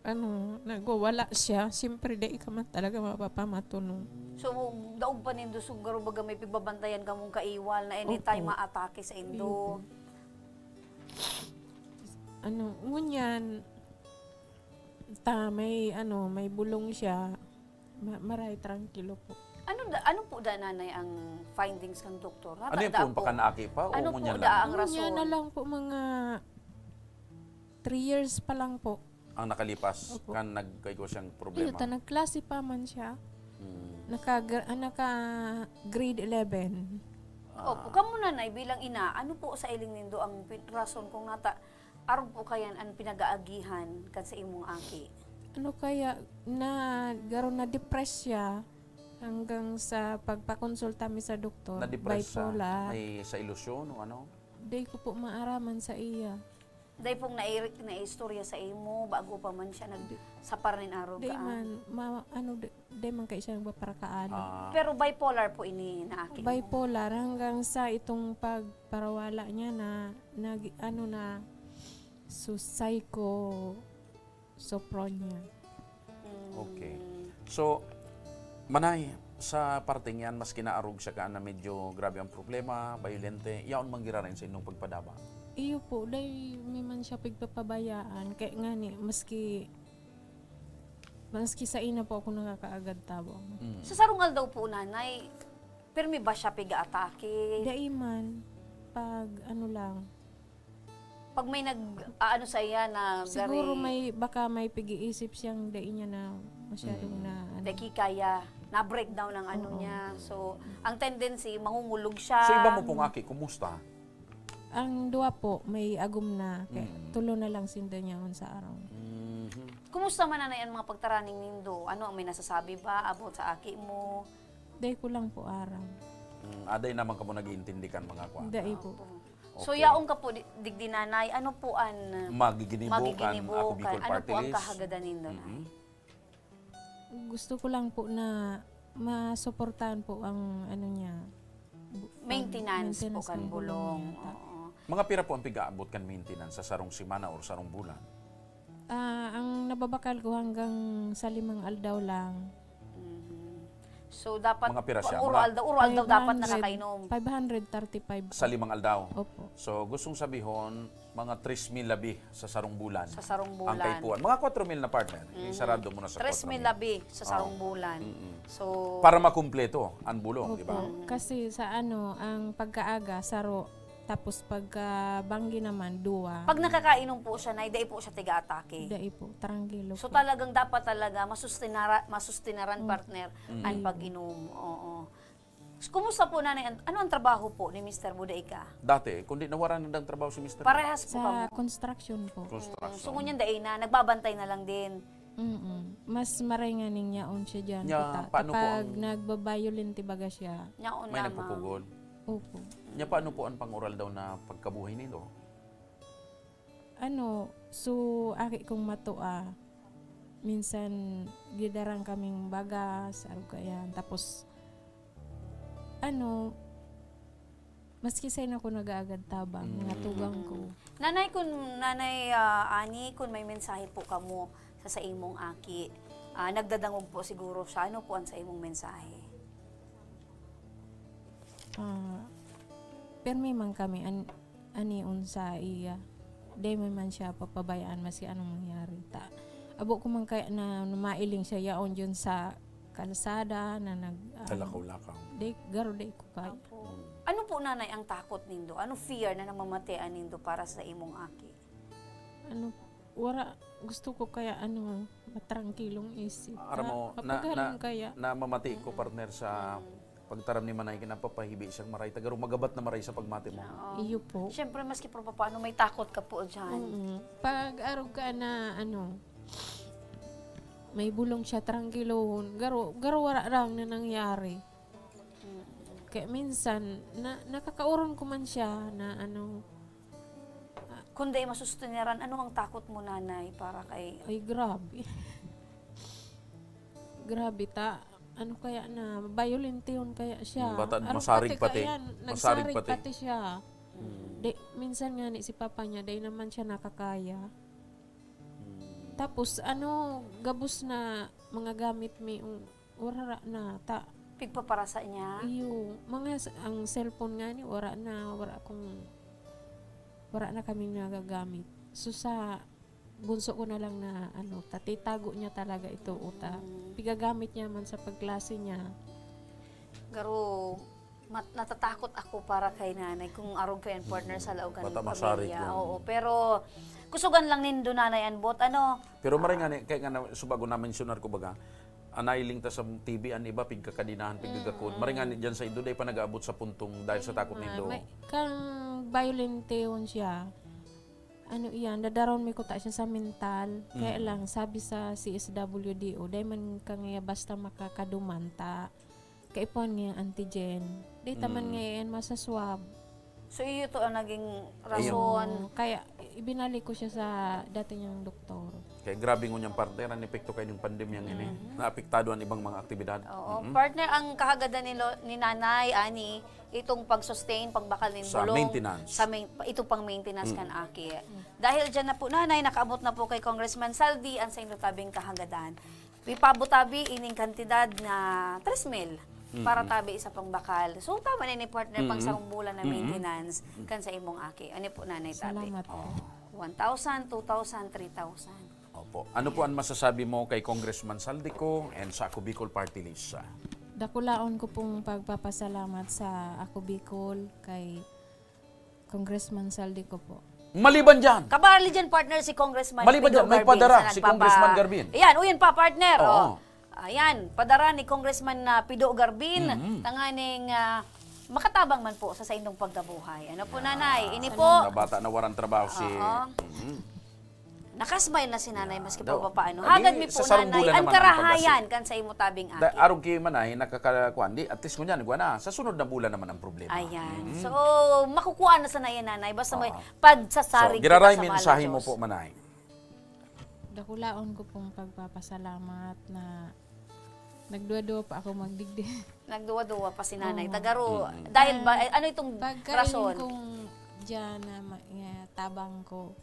ano, nagwawala siya, siyempre, dai ka man talaga mapapamatunog. So, daog pa nindo, so, garo baga may pigbabantayan kamong kaiwal na anytime Opo. maatake sa indo. Ayun po. Ano, ngunyan, ta, may, ano, may bulong siya. Ma-, maray, trangkilo po. Ano da-, ano po da, nanay, ang findings ng doktor? Ano yung Natada po, po? pakanaaki pa o Ano po ngunyan da lang? ang Ngunyan rason? na lang po, mga three years pa lang po. Ang nakalipas, Opo. kan nagkaigwa siyang Ayun, problema? ta, nagklase pa man siya. Hmm. Naka-gr-, ah, naka grade eleven. Ah. Opo, kamo, nanay, bilang ina, ano po sa iling nindo ang pin-, rason kung nata-, arog po kayan an pinag-aagihan kan sa imong aki? Ano kaya, na, garo na-depress siya hanggang sa pagpakonsulta mi sa doktor, Na-depress sa, bipolar. may, sa ilusyon o ano? Di ko po maaraman sa iya. Dai pong nai-, naistorya sa imo, bago pa man siya Di, nagsapar nin arog di ka, ah. man, ma-, ano, di, di man kayo siya nagpaparakaali. Ah. Pero bipolar po ini na aki mo? Bipolar, hanggang sa itong pagparawala niya na, nag-, ano na, so, psycho, sopronia. Mm. Okay. So, Manay, sa parteng yan, maski naarog siya ka na medyo grabe ang problema, bayolente, yaon man giraray sa inyong pagpadaba? Iyo po, dai mi man siya pigpapabayaan. Kaya nga ni, maski, maski sa ina po ako nakakaagad tabang. Mm. Sa sarong aldaw po, nanay, pirmi ba siya piga-atake? Dai man. Pag ano lang, Pag may nag-aano sa iya na Siguro gari may, baka may pig-iisip siyang dai niya na masyadong Mm. na, ano. Dai kikaya. na-breakdown ang ano Oo. niya. So, ang tendency, mangungulog siya. So, iba mo pong aki, kumusta? Ang duwa po, may agom na. Kaya Mm. tulo na lang sinda niyaon sa araw. Mhm. Kumusta man, Nanay, ang mga pagtaraning nindo? Ano ang may nasasabi ba about sa aki mo? Dai ko lang po aram. Mm, aday naman kamo nag-iintindi kan mga kwan. Dai po. Opo. So, Okay. yaon ka po, di-, digdi, Nanay, ano po ang Magiginibo kan magiginibo Ako Bicol kan, ano Party po ang List? kahagadan nindo, Nay? Mm-mm. Gusto ko lang po na masuportahan po ang ano niya, bu-, Maintenance po maintenance kan ng bulong bulong. niya, ta- Oo. Mga pira po ang pigaabot kan maintenance sa sarong semana or sarong bulan? Ah, ang nababakal ko hanggang sa limang aldaw lang. Mhm. So, dapat Mga pira siya? Uro Mga aldaw, uro aldaw dapat Five hundred, nakakainom. five hundred thirty-five po. Sa limang aldaw? Opo. So, gustong sabihon, mga tres mil labi sa sarong bulan. Sa sarong Ang bulan. kaipuhan. Mga kwatro mil na, partner. Mm. Isarado mo na sa Tres mil kwatro mil. labi sa sarong Oo. bulan. Mm-mm. So, Para makumpleto ang bulong, di ba? Opo. Mm. Kasi sa ano, ang pagkaaga, saro, tapos pagka banggi naman, duwa. Pag nakakainom po siya, Nay, dai po siya tiga-atake. Dai po, tranquilo So, po. talagang dapat talaga masustinara-, masustinaran, Mm. partner, Mm. ang pag-inom. Oo. Kumusta po, Nanay? An-, ano ang trabaho po ni Mister Budaika? Dati, kundi nawara na ng trabaho si Mister. Parehas po Sa kamo. construction po. Construction. Mm. So, ngunyan dai na, nagbabantay na lang din. Mm-mm. Mas maray nga ning yaon siya dyan, Nya, kita. paano po Kapag ang nagbabayolente baga siya. Yaon May lamang. nagpupugol? Opo. Nya, paano po ang pang-oral daw na pagkabuhay nito? Ano, so, aki kong matua, minsan gidaran kaming bagas, arog kaiyan. Tapos, ano, maski sain ako nag-aagad tabang, mga Mm. tugang ko. Nanay, kun, Nanay, ah, Ani, kun may mensahe po kamo sa saimong aki, ah, nagdadangog po siguro siya. Ano po ang saimong mensahe? Ah, permi man kami an-, anion sa iya. Dai man man siya papabayaan maski anong mangyari. Ta, abo ko man kaya na, na mailing siya yaon dyan sa kalsada na nag, ah, Kalakaw-lakaw. Dai, garo dai ko kaya. Apo. Mm. Ano po, Nanay, ang takot nindo? Ano fear na namamatean nindo para sa imong aki? Ano, wara, gusto ko kaya, ano, matrangkilong isip. Aram mo, Ah, na, mapagaling na, kaya. namamati ko, Mm. partner, sa Mm. pagtaram ni Manay, kinapapahibi siyang maray. Tagaro, magabat na maray sa pagmati mo. Oo. Iyo po. Siyempre, maski pa paano, may takot ka po dyan. Mm. Pag arog ka na, ano, may bulong siya, trangkilohon. Garo, garo wara lang na nangyari. Mm. Kaya minsan, na, nakakaoron ko man siya na, ano, Kung dai masustiniran, ano ang takot mo, Nanay, para kay Ay, grabe. Grabe ta. Ano kaya na, bayolentehon kaya siya. Mm, bata, Arog masarig pati pati. kaya, Masarig nagsarig pati. pati siya. Mm. Di, minsan nga ni si papa niya, dai naman siya nakakaya. Mm. Tapos, ano, gabos na mga gamit mi, um, wara na, ta. Pigpaparasa niya? Iyo, mga s-, ang cellphone nga ni, wara na, wara akong, wara na kaming nagagamit. So, sa bunso ko na lang na, ano, ta, titago niya talaga ito, uta. Mm. Pigagamit niya man sa pagklase niya. Garo, mat-, natatakot ako para kay nanay kung arog kay ang partner Mm. sa laog kan Bata masarig pamilya. lang. Oo, pero kusugan lang nindo, Nanay, an bot, ano? Pero maray Ah. nga ni, kaya nga na, subago na-mensionar ko baga, anay linta sa T V, an iba, pigkakadinahan, pigkagakod. Mm, Maray nga mm. ni, dyan sa indo, dai pa nag-aabot sa puntong dahil sa Kaya takot nga, nindo. may, kang violent yun siya. Ano iyan, dadaron mi kuta siya sa mental. Kaya Mm. lang, sabi sa C S W D O, dai man kang iya basta makakaduman ta. Kaipuhan nga antigen. Dai ta man Mm. nga iyan masaswab. So, iyo to ang naging Ayun. rason. Oo, kaya ibinalik ko siya sa dati niyang doktor. Kaya grabe ngunyan, partner, ang epekto kayo ng pandemyang ini. Mm. Naapektado ang ibang mga aktibidad. Oo. Mm. Partner, ang kahagadan ni lo-, ni Nanay, ani, itong pag-sustain, pagbakal nin Sa bulong, maintenance. sa main-, itong pang-maintenance Mm. kan aki. Dahil dyan na po, Nanay, nakaabot na po kay Congressman Saldi ang sa inyo tabing kahagadan. Ipabutabi ining kantidad na tres mil para Mm. tabi sa pangbakal. So, tama na ni partner, pang Mm. sarong bulan na Mm. maintenance Mm. kan sa imong aki. Ano po, Nanay, tabi? Salamat po. Oh. One thousand, two thousand, three thousand. Opo. Ano po ang masasabi mo kay Congressman Saldico and sa Ako Bicol Party List? Dakulaon ko pong pagpapasalamat sa Ako Bicol kay Congressman Saldico po. Maliban dyan. Kabali dyan, partner, si Congressman Maliban Pido dyan, may Garbin padara sa si nagpapa- Congressman Garbin. Ayan, o, yun pa, partner, Oo. oh. Ayan, padara ni Congressman na Pido Garbin, Mm. tanganing, ah, makatabang man po sa saindong pagkabuhay. Ano po, Yan. Nanay? Ini po. Mga bata na walang trabaho si Oo. Mhm. Nakasmile na si Nanay, maski Yan. pa paano. Adi, Hagad mi po, sa sarong Nanay, bulan ang naman ang karahayan pagkasi-, kan sa imo tabing da-, aki. arog ki Manay, nakakakuan, di, at least ngunyan, igwa na, sa sunod na bulan naman ang problema. Ayan. Mhm. So, makukuha na sana yan, Nanay. Basta may Oo. pagsasarig So, kita giraray sa mahal na mensahe mo Diyos. po, Manay. Dakulaon ko pong pagpapasalamat na nagduwa-duwa pa ako magdigdi. Nagduwa-duwa pa si Nanay. Oo. Tagaro, Mm. dahil ba, Pag-, eh, ano itong pagkain rason? kong diyan na ma-, nga tabang ko,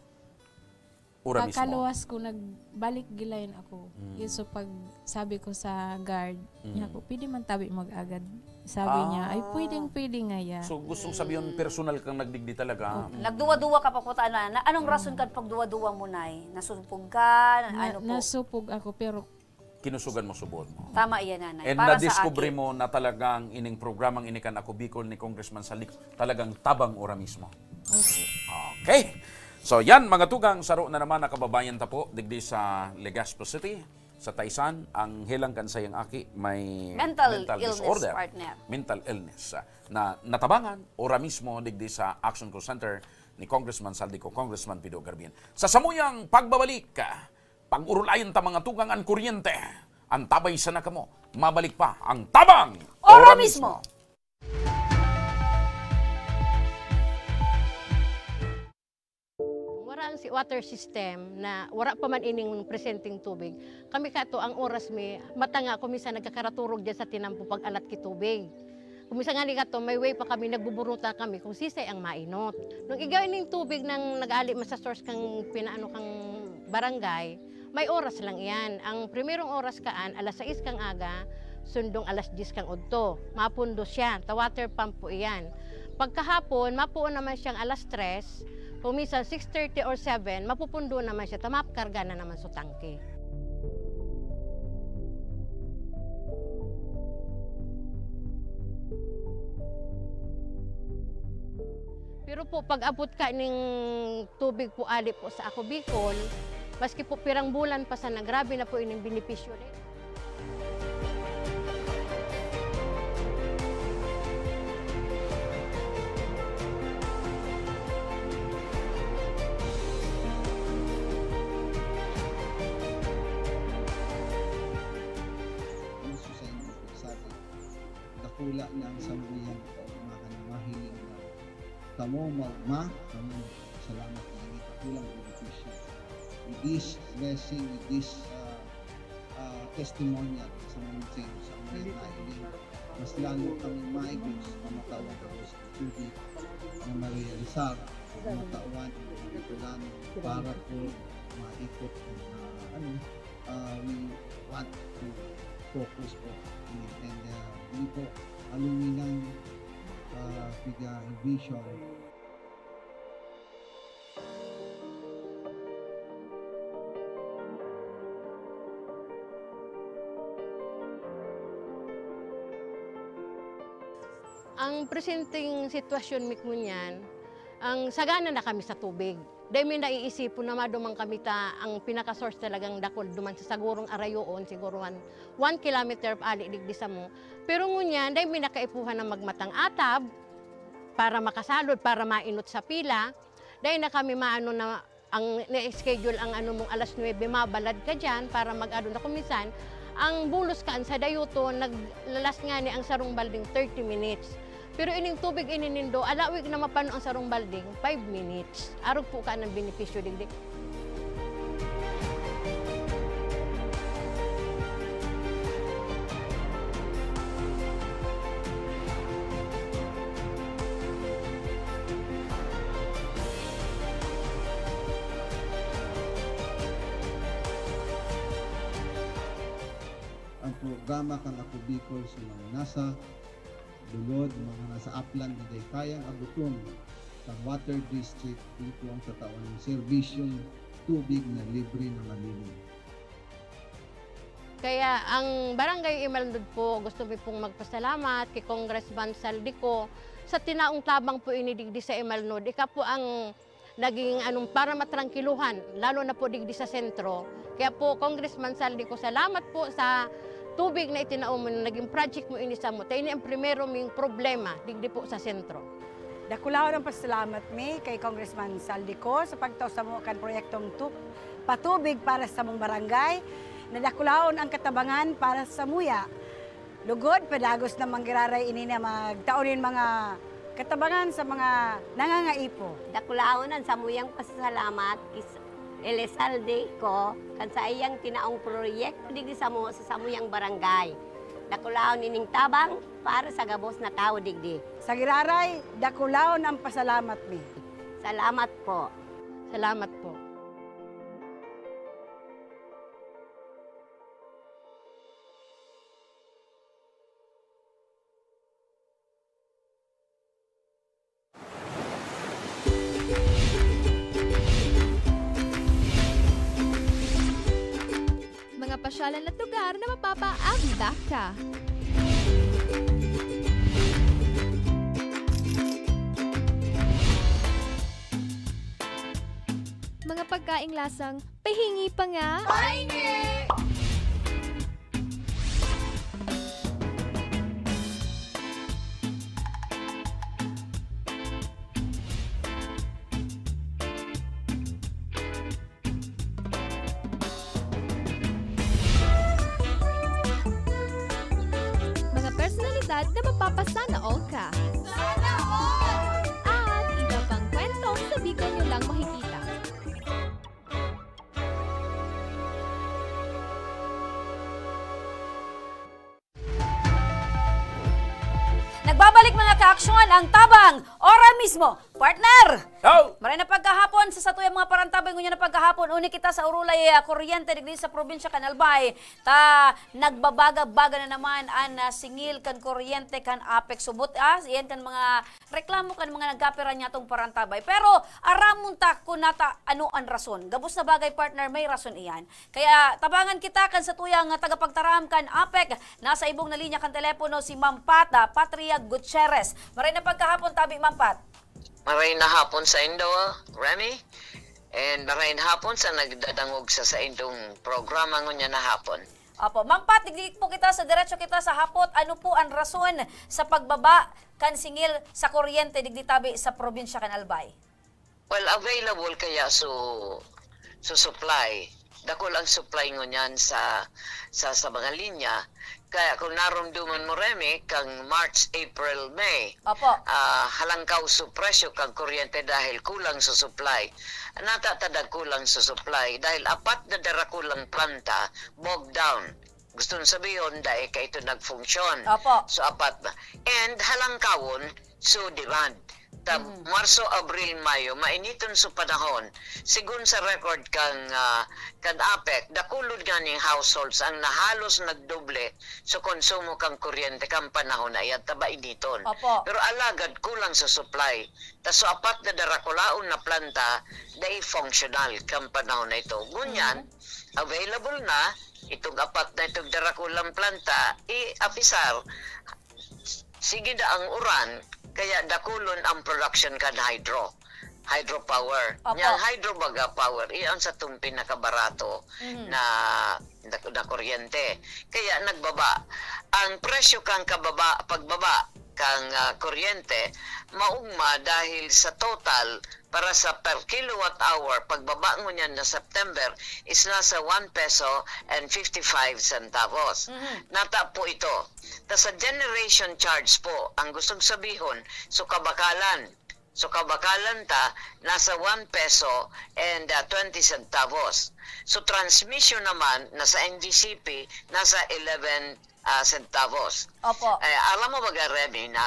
Ora mismo. pagkaluwas ko, nagbalik gilayan ako. Mm. Yun, so pag sabi ko sa guard, Mm. niya ako, "Pwede man tabi mag-agad?" Sabi niya, "Ay, Ah. pwedeng, pwede nga ya." So, gustong sabihin, Mm. personal kang nagdigdi talaga. Opo. Nagduwa-duwa ka pa po, ta-, na, na, anong rason Mm. kan pagduwa-duwa mo, Nay? Nasupog ka? Na-, Ano po? nasupog ako, pero Kinusugan mo subod mo. Tama iyan, Nanay. And Para sa nadiskubre aki. mo na talagang ining programang ini kan Ako Bicol ni Congressman Saldi ko, talagang tabang ora mismo. Opo. Okay. So yan, mga tugang, saro na naman na kababayan ta po, digdi sa Legazpi City, sa Taysan, ang helang kan sayang aki may Mental mental illness, disorder. partner. Mental illness. Ah, na natabangan, ora mismo, digdi sa Action Call Center ni Congressman Saldi ko, Congressman Pido Garbin. Sa samuyang pagbabalik, ah, pag-urulayan ta, mga tugang, an kuryente. Antabay sana kamo. Mabalik pa ang Tabang Ora Ora mismo. mismo. Wara ang si-, water system na wara pa man ining presenteng tubig. Kami kato, ang oras mi, mata nga, kung minsan nagkakaraturog dyan sa tinampo pag-alat ki tubig. Kung minsan nga ni kato, may way pa kami, nagbuburuta kami kung sisay ang mainot. Nung igay ning tubig nang nag-aali man sa source kang pinaano kang barangay, may oras lang iyan. Ang primerong oras kaan, alas sais kang aga, sundong alas diyes kang udto. Mapundo siya, ta water pump po iyan. Pagkahapon, mapuon naman siyang alas tres, kung minsan six thirty or seven, mapupundo naman siya, ta makarga na naman sa tangke. Pero po, pag-abot ka ning tubig po, ali po sa Ako Bicol, maski po pirang bulan pa sana, grabe na po ining benepisyo ni. Gusto sa inyo po, sabi, dakula na ang samuyang kaugmahan na mahiling na kamo maugma, kamo salamat na ini dakulang benepisyo. With this blessing, with this, ah, ah, testimonial sa mga sa mga nahiling, mas lalo kaming maigos na matawan ang tubig na marealisar, matawan ang Bicolano para po maikot ang, ah, ano, ah, we want to focus po. And, ah, hindi po aluminang, ah, piga vision. Ang presenteng sitwasyon mi ngunyan, ang sagana na kami sa tubig. Dai mi naiisipon na maduman kami ta ang pinaka-source talagang dakul duman sa sagurong arayoon, siguro one, one kilometer ali digdi samo. Pero ngunyan, dai mi nakaipuhan na magmatang atab para makasalod, para mainot sa pila. Dai na kami maano na ang na-schedule ang ano mong alas nuebe, mabalad ka diyan para mag-ano na. Kung minsan, ang bulos kaan sa dayuton, naglalas ngani ang sarong balding thirty minutes. Pero ining tubig ini nindo, alawig na mapano ang sarong balding, five minutes. Arog po ka ng benepisyo digdi. Ang programa kan Ako Bicol sa mga nasa lulod, mga nasa upland na dai kayang abuton kan water district, dito ang tatawan ng serbisyong tubig na libre na malinis. Kaya ang Barangay Imalnod po, gusto mi pong magpasalamat kay Congressman Saldico sa tinaong tabang po ini digdi sa Imalnod. Ika po ang naging anong para matrangkiluhan, lalo na po digdi sa sentro. Kaya po, Congressman Saldico, salamat po sa Tubig na itinao mo, naging project mo ini samo. Ta ini ang primero ming problema digdi po sa sentro. Dakulaon ang pasalamat mi kay Congressman Zaldy Co sa pagtao samo kan proyektong tu-, patubig para sa samong barangay. Nadakulaon ang katabangan para sa samuya. Lugod, padagos na manggiraray ini na magtao nin mga katabangan sa mga nangangaipo. Dakulaon ang samuyang pasasalamat kis-, Elizalde Co kan saiyang tinaong proyekto digdi samo sa samuyang barangay. Dakulaon ining tabang para sa gabos na tawo digdi. Sa giraray, dakulaon ang pasalamat mi. Salamat po. Salamat po. Mga pasyalan at lugar na mapapaabot ka. Mga pagkaing lasang pahingi pa nga. Pahingi! Mga personalidad na mapapasana all ka. Sana all! At iba pang kwentong sa Bicol nyo lang makikita. Nagbabalik, mga kaaksyon, ang tabang, ora mismo, partner! Yo! Maray na pagkahapon sa satuyang mga parantabay, ngunyan na pagkahapon, uni kita sa urulay, ah, kuryente digdi sa probinsya kan Albay. Ta, nagbabaga-baga na naman an, ah, singil kan kuryente kan APEC. Subot, ah, iyan kan mga reklamo kan mga nagkapira niyatong parantabay. Pero aramon ta kun nata ano an rason. Gabos na bagay, partner, may rason iyan. Kaya tabangan kita kan satuyang tagapagtaram kan APEC. Nasa ibong na linya kan telepono si Ma'am Pat, ah, Patria Gutierrez. Maray na pagkahapon tabi, Ma'am Pat. Maray na hapon saindo, Remy. And maray na hapon sa nagdadangog sa saindong programa ngunyan na hapon. Opo. Ma'am Pat, digdi po kita sa diretso kita sa hapot. Ano po ang rason sa pagbaba kan singil sa kuryente digdi tabi sa probinsya kan Albay? Well, available kaya so, so supply. Dakul ang supply ngunyan sa, sa, sa mga linya. Kaya kung narumduman mo, Remy, kang March, April, May, Opo. ah, halangkaw so presyo kang kuryente dahil kulang sa supply. Nata ta nagkulang sa supply dahil apat na darakulang planta, bog down. Gustong sabihon, dai ka ito nagfunksyon. Opo. So, apat na. And halangkawon, so demand. Ta, Mm. Marso, Abril, Mayo, mainiton so panahon. Sigun sa record kang, ah, kan APEC, dakulon nganing households ang nahalos nagdoble so konsumo kang kuryente kang panahon na iyan, ta mainiton. Opo. Pero alagad kulang sa supply. Ta so apat na darakulaon na planta, dai functional kang panahon na ito. Ngunyan, Mm. available na, itong apat na itong darakulang planta, i-apisar, sige na ang uran, kaya dakulon ang production kan hydro, hydropower. Opo. Niyang hydro baga power, iyan sa itong pinakabarato Mhm. na, na, na kuryente. Kaya nagbaba. Ang presyo kang kababa, pagbaba kang, ah, kuryente, maugma dahil sa total para sa per kilowatt hour, pagbaba ngunyan na September, is nasa one peso and fifty-five centavos. Mhm. Nata po ito. Ta sa generation charge po, ang gustong sabihon, so kabakalan. So kabakalan ta, nasa one peso and, ah, twenty centavos. So transmission naman, nasa N G C P, nasa eleven ah, centavos. Opo. Eh, alam mo ba, Remy, na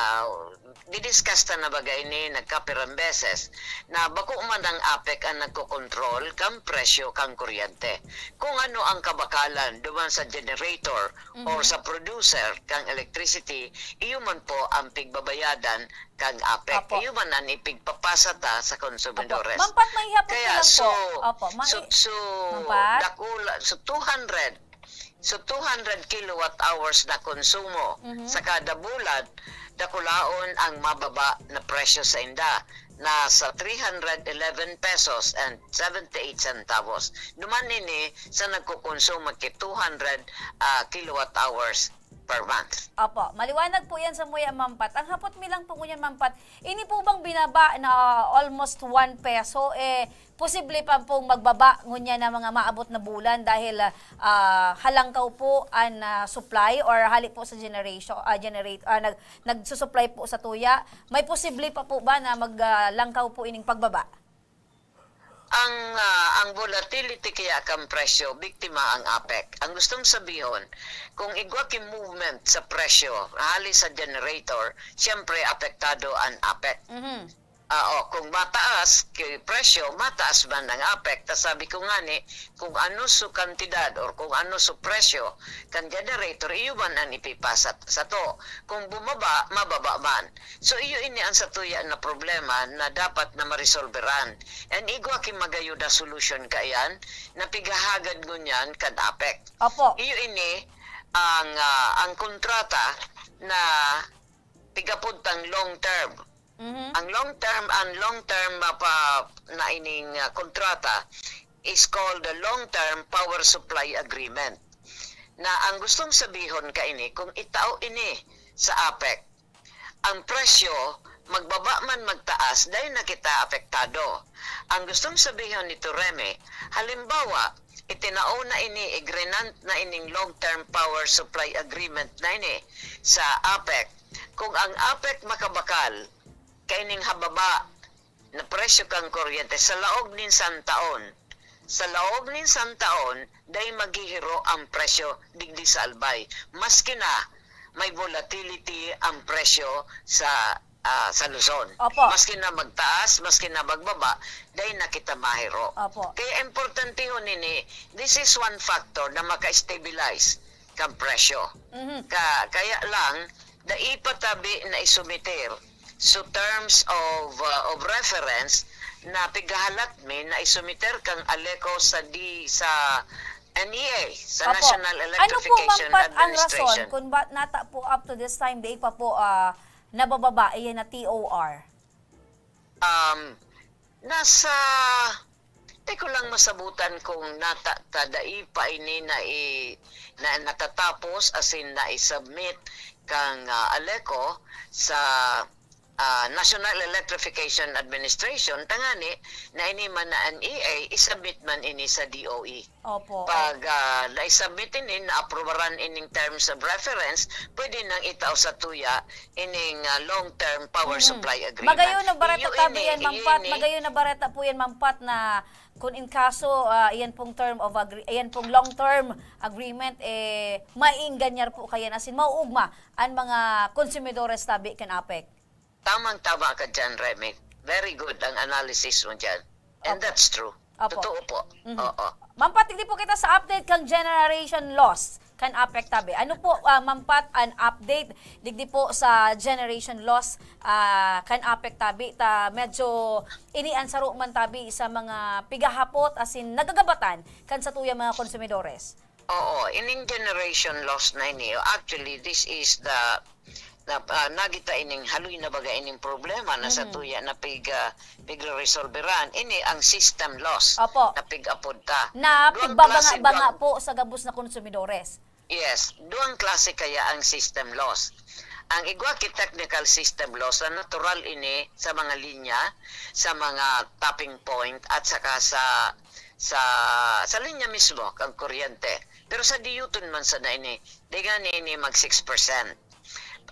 didiscuss ta na baga ini nagkapirang beses na bako man ang APEC ang nagkokontrol kan presyo kan kuryente. Kung ano ang kabakalan duman sa generator or Mhm. sa producer kan electricity, iyo man po ang pigbabayadan kan APEC. Opo. Iyo man ang ipigpapasa ta sa konsumidores. Opo. Ma'am Pat, may hapon Kaya, ko lang so, po. Opo, ma- so, so, Ma'am Pat? Dakula, so two hundred So, two hundred kilowatt hours na konsumo Mhm. sa kada bulan, dakulaon ang mababa na presyo sa inda. nasa three hundred eleven pesos and seventy-eight centavos. Duman ini sa nagkukonsumo ki two hundred, ah, kilowatt hours per month. Opo, maliwanag po yan sa muya, Ma'am Pat. Ang hapot mi lang po ngunyan, Ma'am Pat, ini po bang binaba na almost one peso, eh, posible pa pong magbaba ngunyan na mga maabot na bulan dahil, ah, halangkaw po an, ah, supply or hali po sa generation, ah, generate, ah, nag-, nagsusupply po sa tuya? May posible pa po ba na mag, ah, langkaw po ining pagbaba? Ang, ah, ang volatility kaya kan presyo, biktima ang APEC. Ang gustong sabihon, kung igwa ki movement sa presyo, hali sa generator, siyempre apektado ang APEC. Mhm. Ah, oh, kung mataas ki presyo, mataas man ang APEC. Ta sabi ko nga ni, kung ano su kantidad or kung ano su presyo kan generator, iyo man ang ipipasa sato. Kung bumaba, mababa man. So, iyo ini ang satuya na problema na dapat na maresolberan. And igwa ki magayo na solusyon kaiyan na pighahagad ngunyan kan APEC. Opo. Iyo ini ang, ah, ang kontrata na pigapod tang long term. Mhm. Ang long term, ang long term mapa-, na ining, ah, kontrata is called the long term power supply agreement. Na ang gustong sabihon kaini, kung itao ini sa APEC, ang presyo, magbaba man magtaas, dai na kita apektado. Ang gustong sabihon nito, Remy, halimbawa, itinao na ini, igrenant na ining long-term power supply agreement na ini sa APEC. Kung ang APEC makabakal kaining hababa na presyo kan kuryente sa laog nin santaon, sa laog nin santaon, dai maghihiro ang presyo digdi sa Albay. Maski na may volatility ang presyo sa, ah, sa Luzon. Opo. Maski na magtaas, maski na magbaba, dai na kita mahiro. Opo. Kaya importantehon nini, this is one factor na maka-stabilize kan presyo. Mhm. Ka-, kaya lang, dai pa tabi na isumiter. So, terms of, uh, of reference, na pighahalat mi na isumiter kang ALECO sa di-, sa N E A, sa Opo. National Ano po, Electrification Ma'am Pat, ang rason Administration. kung ba't nata po up to this time, di pa po, ah, nabababa, iyan na T O R? Um, nasa, di ko lang masabutan kung nata-, ta-, dai pa ini na i-, na natatapos, as in, na-submit kang, ah, ALECO sa, ah, National Electrification Administration, tangani na ini man na N E A, isubmit man ini sa D O E. Opo. Pag, ah, na-submit ini, naaprubaran ining terms of reference, pwede nang itao sa tuya ining, ah, long-term power Mm. supply agreement. Magayon na bareta Iyo tabi ini, yan, Ma'am iyo Pat. ini. Magayon na bareta po yan, Ma'am Pat, na kung in kaso, ah, iyan pong term of agree-, iyan pong long-term agreement, eh, mainganyar po kaya na sin mauugma ang mga konsumidores tabi kan APEC. Tamang-tama ka dyan, Remy. Very good ang analysis mo dyan. And Opo. that's true. Opo. Totoo po. Mhm. Oo. Ma'am Pat, digdi po kita sa update kan generation loss kan APEC tabi. Ano po, ah, Ma'am Pat, an update digdi po sa generation loss, ah, kan APEC tabi? Ta medyo ini an saro man tabi sa mga pigahapot, as in, nagagabatan kan satuyang mga konsumidores. Oo, ining generation loss na ini. Actually, this is the, na, ah, nagita ining haloy na baga ining problema na sa Mm. tuya na pig-, ah, pigre-resolveran. Ini ang system loss Opo. na pig-apod ta. Na Duang klase, pigbabanga-banga duang po sa gabos na konsumidores. Yes, duang klase kaya ang system loss. Ang igwa ki technical system loss na natural ini sa mga linya, sa mga tapping point, at saka sa, sa, sa linya mismo kang kuryente. Pero sa diyuton man sana ini, di nga ni ini mag six percent.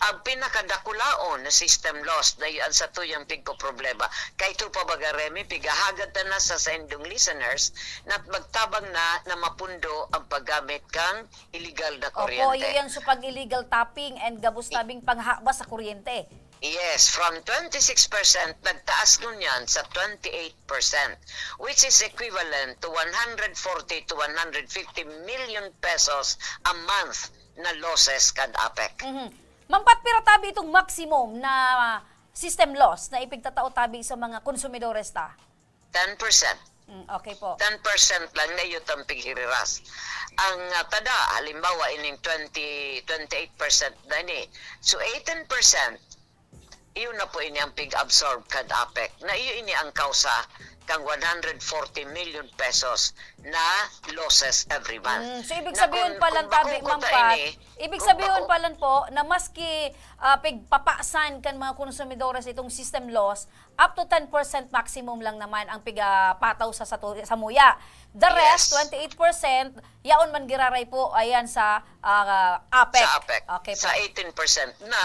Ang pinakadakulaon na system loss na iyan sa tuyang pigpoproblema. Kay ito pa baga, Remy, pigahagad ta na sa saindong listeners na magtabang na na mapundo ang paggamit kang illegal na Opo, kuryente. Yun yan sa pag-illegal tapping and gabos I- tabing panghaba sa kuryente. Yes, from twenty-six percent, nagtaas ngunyan sa twenty-eight percent, which is equivalent to one hundred forty to one hundred fifty million pesos a month na losses kan APEC. Mhm. Ma'am Pat, pira tabi itong maximum na system loss na ipigtatao tabi sa mga konsumidores ta? Ten percent. Mm, okay po. Ten percent lang na iyo tang pighiriras. Ang, ah, tada, halimbawa, ining twenty, twenty-eight percent na ini. So, eighteen percent, Iyo na po ini ang pig-absorb kan APEC, na iyo ini ang kausa kan one hundred forty million pesos na losses every month. Mm, so, ibig Na sabihin kung, palan kung tabi, bako ko Ma'am ta Pat, ini, ibig kung sabihin bako palan po na maski, ah, pigpapasan kan mga konsumidores itong system loss, up to ten percent maximum lang naman ang pigapataw sa, sa tu-, sa muya. The rest, Yes. twenty-eight percent, yaon man giraray po, ayan, sa, ah, APEC. Sa APEC. Okay po. Sa eighteen percent na,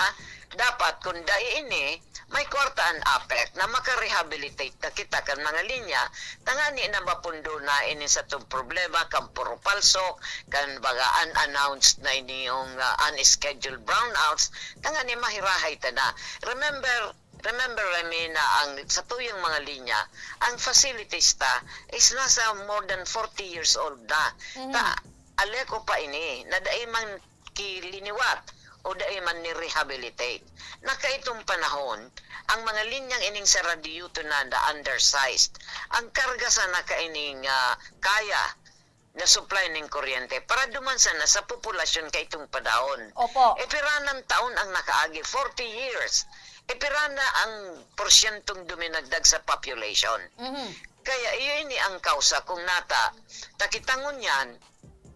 dapat kung dai ini, may kwarta an APEC na makarehabilitate na kita kan mga linya, tangani na mapundo na ini sa itong problema, kan puro palsok, kan mga unannounced na ining, ah, unscheduled brownouts, tangani mahirahay ta na. Remember, remember, Remy, na ang sa tuyang mga linya, ang facilities ta is nasa more than forty years old na. Mhm. Ta, aleko pa ini, na dai man kiliniwat o dai man ni-rehabilitate. Na kaitong panahon, ang mga linyang ining sa Radyo Tunanda undersized. Ang karga sana kaining, ah, kaya na supply ning kuryente para duman sana sa populasyon kaitong panahon. Opo. E pira nang taon ang nakaagi, forty years. E pira na ang porsyentong duminagdag sa population. Mhm. Kaya iyo ini ang kausa kung nata, ta kita ngunyan,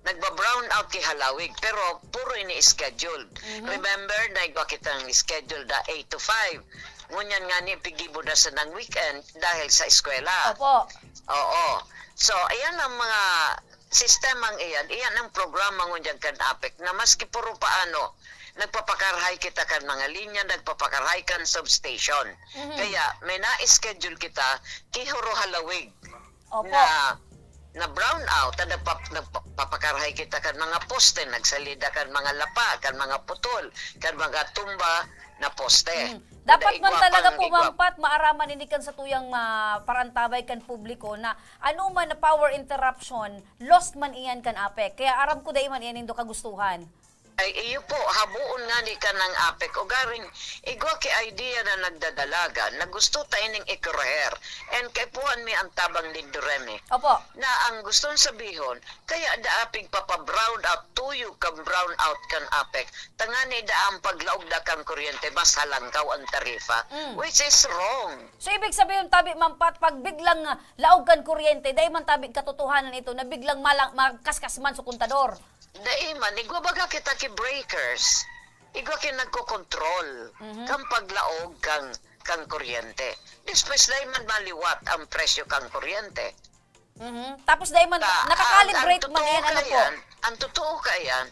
nagba-brown out ki halawig, pero puro ini scheduled. Mhm. Remember, naigwa kitang schedule da eight to five. Ngunyan nga ni, pigibo na sa nang weekend dahil sa eskwela. Opo. Oo. So, ayan ang mga sistemang iyan. Iyan ang programa ngunyan kan APEC na maski puro paano, nagpapakarhay kita kan mga linya, nagpapakarhay kan substation. Mhm. Kaya may na-schedule kita, ki Huro Halawig. Opo. Na, na brown out, na nagpa-, nagpapakarhay kita kan mga poste, nagsalida kan mga lapa, kan mga putol, kan mga tumba na poste. Mm. Dapat man igwa talaga pang po, igwa Ma'am Pat, maaraman ini kan satuyang ma-, parantabay kan publiko na ano man na power interruption, lost man iyan kan APEC. Kaya aram ko dai man iyan nindo kagustuhan. Ay, iyo po, haboon ngani ka ng APEC. Ugaring, igwa ki idea na nagdadalagan, na gusto ta ining i-correct. And kaipuhan mi ang tabang nindo, Remy. Opo. Na ang gustong sabihon, kaya da apig papa-brown out, tuyo kang brown out kan APEC. Tangani da ang paglaog da kang kuryente, mas halangkaw ang tarifa. Mm. Which is wrong. So, ibig sabihin, tabi, Ma'am Pat, pag biglang, ah, laog kan kuryente, dai man tabi katotohanan ito na biglang malang, magkaskas man sa kontador. Dai man, igwa baga kita ki breakers. Igwa ki nagkokontrol Mhm. kan paglaog kan, kan kuryente. Despues, dai man maliwat ang presyo kan kuryente. Mhm. Tapos dai man, Ta-, nakakalibrate ang, ang man totoo yan, ano po? Kaiyan, ang totoo kaiyan,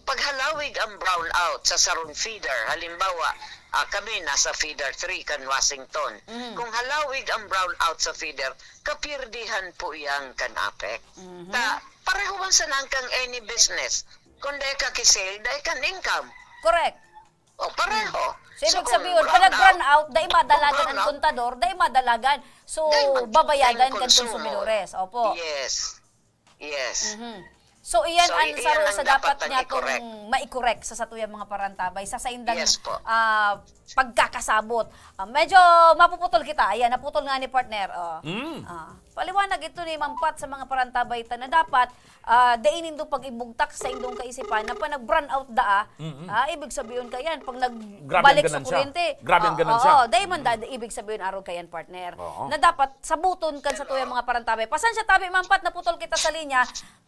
pag halawig ang brownout sa sarong feeder, halimbawa, ah, kami nasa feeder three kan Washington. Mhm. Kung halawig ang brownout sa feeder, kapirdihan po yan kan APEC. Mhm. Ta, pareho man sana kang any business. Kung dai ka ki-sale, dai kan income. Correct. O, pareho. Hmm. So, ibig sabihin, pag nag-brown out, dai madalagan ang kontador, dai madalagan. So, babayagan kan konsumidores. Opo. Yes. Yes. Mhm. So, iyan ang saro sa dapat nga tong mai-correct sa satuyang mga parantabay, sa saindang, ah, pagkakasabot. Ah, medyo mapuputol kita. Ayan, naputol nga ni partner. Oh. Mm. Ah, paliwanag ito ni Ma'am Pat sa mga parantabay ta na dapat ah, dai nindo pag-ibugtak sa indong kaisipan na pa nag-brown out daa, Mm-mm. ah, ibig sabihin ka yan, pag Grabe ang nagbalik sa ganansya. Kuryente, Grabe ang ah, ganansya. Oo, dai man da, ibig sabihin arog ka yan, partner, Oo. na dapat sabuton kan satuyang mga parantabay. Pasensya tabi, Ma'am Pat, naputol kita sa linya.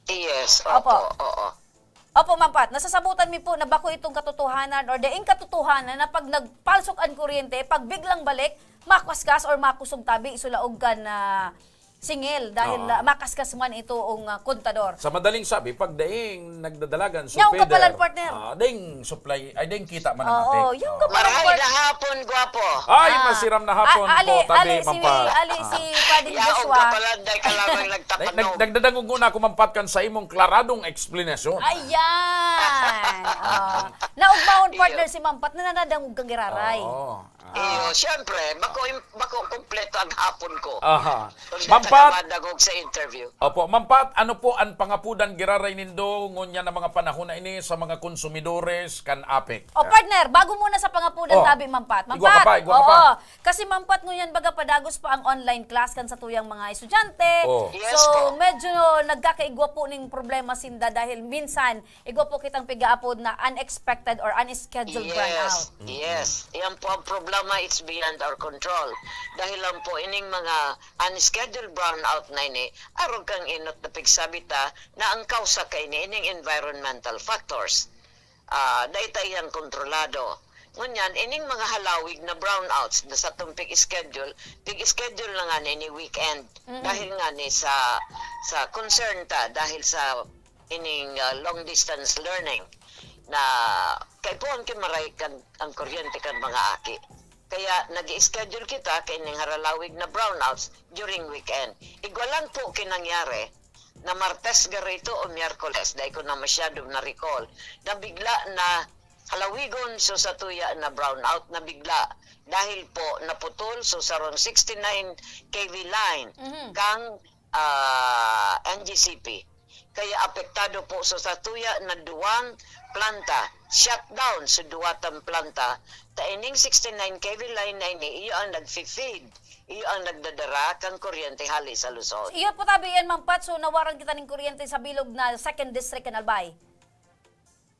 Yes, Opo. opo, oo. Opo, Ma'am Pat, nasasabutan mi po na bako itong katotohanan or daing katotohanan na pag nagpalsok ang kuryente, pag biglang balik, makwaskas or makusog tabi, isulaog kan, ah, singil dahil, Oo. ah, makaskas man ito ang, ah, kontador. Sa madaling sabi, pag daing nagdadalagan, Yaong supplier, kapalan, partner. ah, daing supply, ay, daing kita man ang Oo, apek. yung Oo. kapalan, Marahay partner. na hapon, gwapo. Ay, Ah. masiram na hapon Ah, ali, po, tabi, ali, si, Mampa. ali, Ah. si Pading Yaong Joshua. kapalan, dahil ka lamang Nag-, nagtapanong. nag-, nagdadangog muna ako, Mampat, kan sa imong klaradong eksplanasyon. Ayan. Ah. Naugmahon, Iyo. partner, si Mampat na nanadangog kang giraray. Oo. Ah. Iyo, siyempre, bako im-, bako kompleto Ito ang hapon ko. Aha. Kung Ma'am Pat, madangog sa interview. Opo, Ma'am Pat, ano po ang pangapudan giraray nindo ngunyan na mga panahon na ini sa mga konsumidores kan APEC? O, partner, bago muna sa pangapudan, Oh. tabi, Ma'am Pat. Ma'am Igwa ka Pat, pa, igwa ka oo. pa. Kasi, Ma'am Pat, ngunyan baga padagos pa ang online class kan satuyang mga estudyante. Oh. Yes So, po. medyo nagkakaigwa po ning problema sinda dahil minsan, igwa po kitang pigaapod na unexpected or unscheduled Yes, brownout. yes. Yan po ang problema, it's beyond our control. Dahil lang po ining mga unscheduled brownout na ini, arog kang inot na pigsabi ta na ang kausa kaini ining environmental factors. Ah, dai ta iyang kontrolado. Ngunyan, ining mga halawig na brownouts na satong pig-schedule, pig-schedule na nga ni weekend. Mm-mm. Dahil nga ni sa, sa concern ta, dahil sa ining, ah, long distance learning na kaipuhan ki maray kan, ang kuryente kan mga aki. Kaya nag-schedule kita kaining haralawig na brownouts during weekend. Igwa lang po kinangyari na Martes garo ito o Miyerkules, dai ko na masyado na-recall, na bigla na halawigon so satuya na brownout na bigla dahil po naputol so sarong sixty-nine K V line Mhm. kang, ah, N G C P. Kaya apektado po so satuya na duwang planta, shutdown sa duwatang planta. Ta ining sixty-nine K V line na ini, iyo ang nagfi-feed, iyo ang nagdadara kan kuryente hali sa Luzon. Iyo po tabi yan, Ma'am Pat. So, nawaran kita ning kuryente sa bilog na second district kan Albay.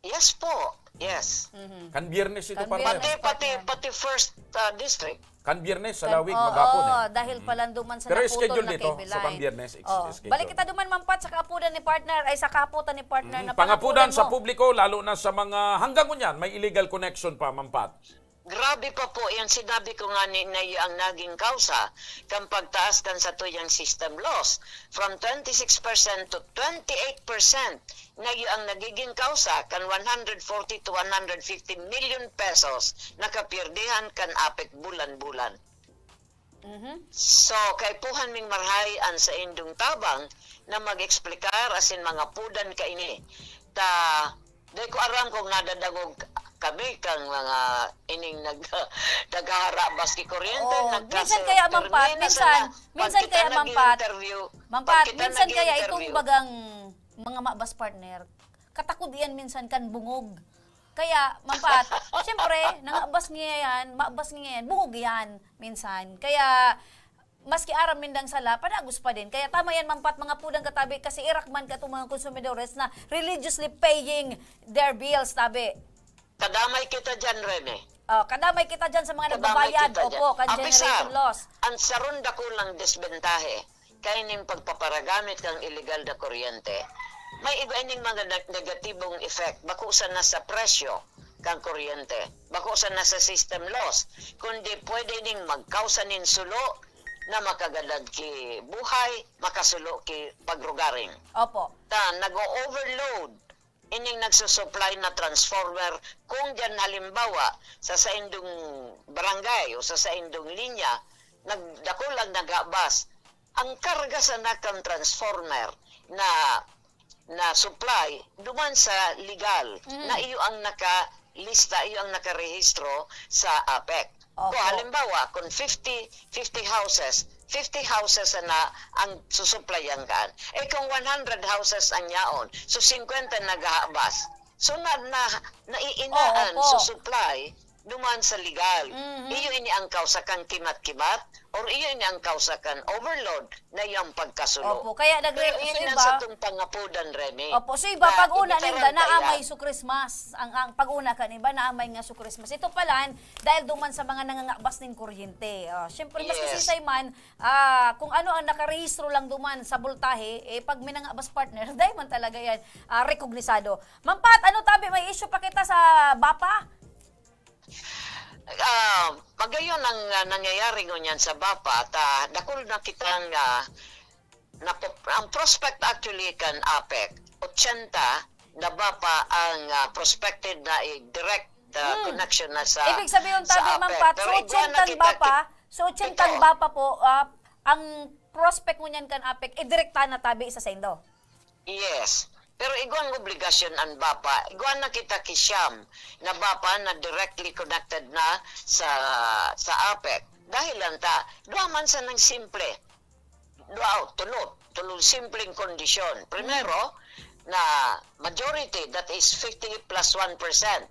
Yes po. Yes. Mhm. Kan Biyernes ito, Kan partner. Biyernes, Pati, pati, partner. pati first, ah, district. Kan Biyernes, sa Kan, Lawig, oo, maghapon eh. dahil Mm. palanduman sa Pero naputol schedule na dito. K V So, kan line. Biyernes, ex-, Oh, schedule. balik kita duman, Ma'am Pat, sa kaapudan ni partner, ay, sa kahapotan ni partner Mm, na pangapudan pangapudan sa mo. publiko, lalo na sa mga hanggang ngunyan, may illegal connection pa, Ma'am Pat. Grabe pa po yung sinabi ko nga ni, na yung naging kausa kan pagtaas kan satuyang system loss from twenty-six percent to twenty-eight percent na iyo ang nagiging kausa kan one hundred forty to one hundred fifty million pesos na kapirdihan kan APEC bulan-bulan. Mhm. So, kaipuhan ming marhay an saindong tabang na mag-eksplikar asin mga pudan kaini. Ta, di ko aram kung nadadangog kami kang mga ining nag-, naghaharabas ki kuryente, Oh, minsan kaya, Ma'am Pat, nagkasa-, minsan, na minsan pag kita kaya, Ma'am Pat, nag-i-interview, Ma'am pag Pat, kita minsan kaya itong nag-i-interview. bagang mga mabas partner, katakod iyan minsan kan bungog. Kaya, Ma'am Pat, siyempre, nangabas niya yan, mabas niya yan, bungog yan, minsan. Kaya, maski aram nindang sala, padagos pa din. Kaya tama yan, Ma'am Pat, mga pudan katabi, kasi irak man katong mga konsumidores na religiously paying their bills, tabi. Kadamay kita dyan, Rene. Oh, kadamay kita dyan sa mga Kadamay nagbabayad. kita dyan. Opo, kan Apisar, generation loss. Ang sarong dakulang desbentahe, kaining pagpaparagamit kang illegal na kuryente, may iba ining mga neg-, negatibong effect, bako sana sa presyo kang kuryente, bako sana sa system loss, kundi pwede ning magkausa nin sulo na makagadan ki buhay, makasulo ki pagrugaring. Opo. Ta, nag-o-overload ining nagsusupply na transformer. Kung diyan, halimbawa, sa saindong barangay o sa saindong linya, nagdakul ang nagabas, ang karga sana kan transformer na, na supply duman sa legal Mhm. na iyo ang nakalista, iyo ang nakarehistro sa APEC. Opo. Kung halimbawa, kung fifty, fifty houses, fifty houses na ang susuplayan kan. Eh, kung one hundred houses ang yaon, so fifty naghahabas. So, na, na, naiinaan, Opo. susuplay duman sa legal. Mhm. Iyo ini ang kausa kan kimat-kimat, or iyo ini ang kausa kan overload na iyang pagkasulo. Opo, kaya nagre-, Pero iyon sa ang iba, satong pangapudan, Remy, opo, sa iba, na pag una ninda, igitaraw ta naamay iyan. Su Christmas. Ang, ang pag una kan iba, naamay nga su Christmas. Ito pala, dahil duman sa mga nangangabas ning kuryente. Ah, syempre, mas Yes. kasisay man, ah, kung ano ang nakarehistro lang duman sa boltahe, eh, pag may nangabas partner, dahil man talaga yan, ah, rekognisado. Ma'am Pat, ano tabi, may issue pa kita sa BAPA? Ah, magayon ang, ah, nangyayari ngunyan sa BAPA, ta dakul na kitang, ah, na, ang prospect actually kan APEC, ochenta na BAPA ang, ah, prospected na i-direct, ah, Hmm. connection na sa, Ibig sabihin, sa tabi, Ma'am APEC. Pat, Pero so igwa na ochentang kita BAPA, ki-, so ochentang ito. BAPA po, ah, ang prospect ngunyan kan APEC, idirekta na tabi sa saindo? Yes. Pero igwang obligasyon an BAPA. Igwa na kita ki siyam na BAPA na directly connected na sa, sa APEC. Dahil lang ta, duha man sanang simple. Duha o tulo, tulong simpleng kondisyon. Primero, na majority, that is fifty plus one percent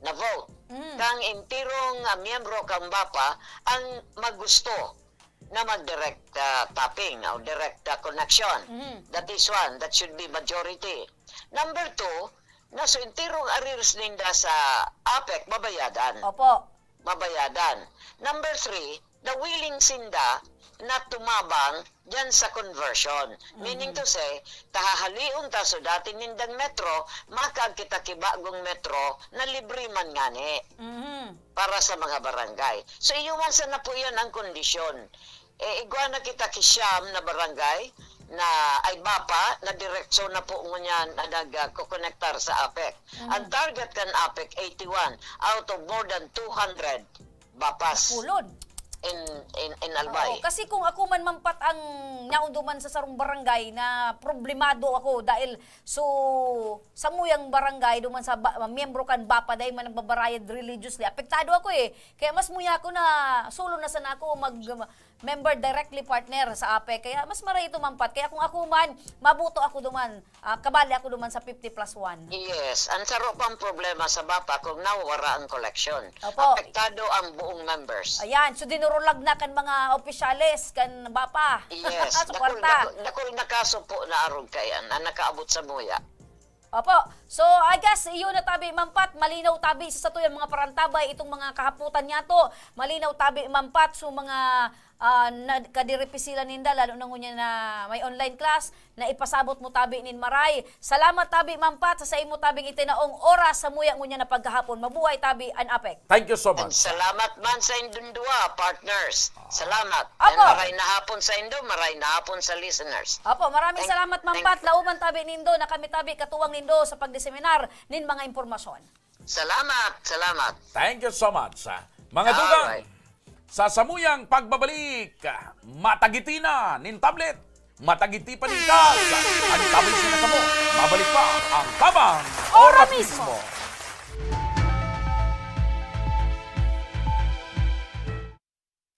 na vote. Mm. Kang entirong, ah, miyembro kang BAPA ang magusto na mag-direct, ah, tapping o direct, ah, connection. Mhm. That is one, that should be majority. Number two, na so entirong arrears ninda sa APEC, babayadan. Opo. Babayadan. Number three, the willing sinda na tumabang diyan sa conversion. Meaning Mhm. to say, tahahalion ta so dati nindang metro, makaag kita ki bagong metro na libre man ngani Mhm. para sa mga barangay. So, iyo man sana po yan ang kondisyon. Eh, igwa na kita ki siyam na barangay na ay BAPA na diretso na po ngunyan na nagkokonektar sa APEC. Mhm. Ang target kan APEC, eighty-one out of more than two hundred BAPAs Nakulod. in, in, in Albay. Oo, kasi kung ako man, Ma'am Pat, ang naon duman sa sarong barangay na problemado ako dahil so, samuyang barangay duman sa ba-, miyembro kan BAPA, dahil man nagbabarayad religiously, apektado ako eh. Kaya mas muya ako na solo na sana ako mag-, member directly partner sa APEC. Kaya mas maray ito, Ma'am Pat. Kaya kung ako man, mabuto ako duman, ah, kabali ako duman sa fifty plus one. Yes. Ang saro pang problema sa BAPA kung nawawara ang koleksyon. Opo. Apektado ang buong members. Ayan. So, dinurulag na kan mga opisyales, kan BAPA. Yes. Sa Dakul, kwarta. dakul, dakul na kaso po na arog kaiyan, ang nakaabot sa muya. Opo. So, I guess, iyo na tabi, Ma'am Pat, malinaw tabi sa satuyang mga parantabay, itong mga kahapotan niyato, malinaw tabi, Ma'am Pat, so mga, ah, na, kadiripisilan ninda, lalo na ngunyan na may online class, na ipasabot mo tabi nin maray. Salamat tabi, Ma'am Pat, sa saimo tabing itinaong oras sa muya ngunyan na paghahapon. Mabuhay tabi, an APEC. Thank you so And much. salamat man sa indundua, partners. Salamat. And Opo. maray na hapon sa indo, maray na hapon sa listeners. Opo, maraming Thank, salamat, Ma'am thank Pat. you. Lauman tabi nindo na kami tabi katuwang nindo sa pagdiseminar nin mga impormasyon. Salamat, salamat. Thank you so much, ah. Mga Alright. dugang, sa samuyang pagbabalik, matagiti na nin tablet, matagiti pa nin kas, an tablet na kamo. Mabalik pa ang Tabang Ora Ora mismo. mismo.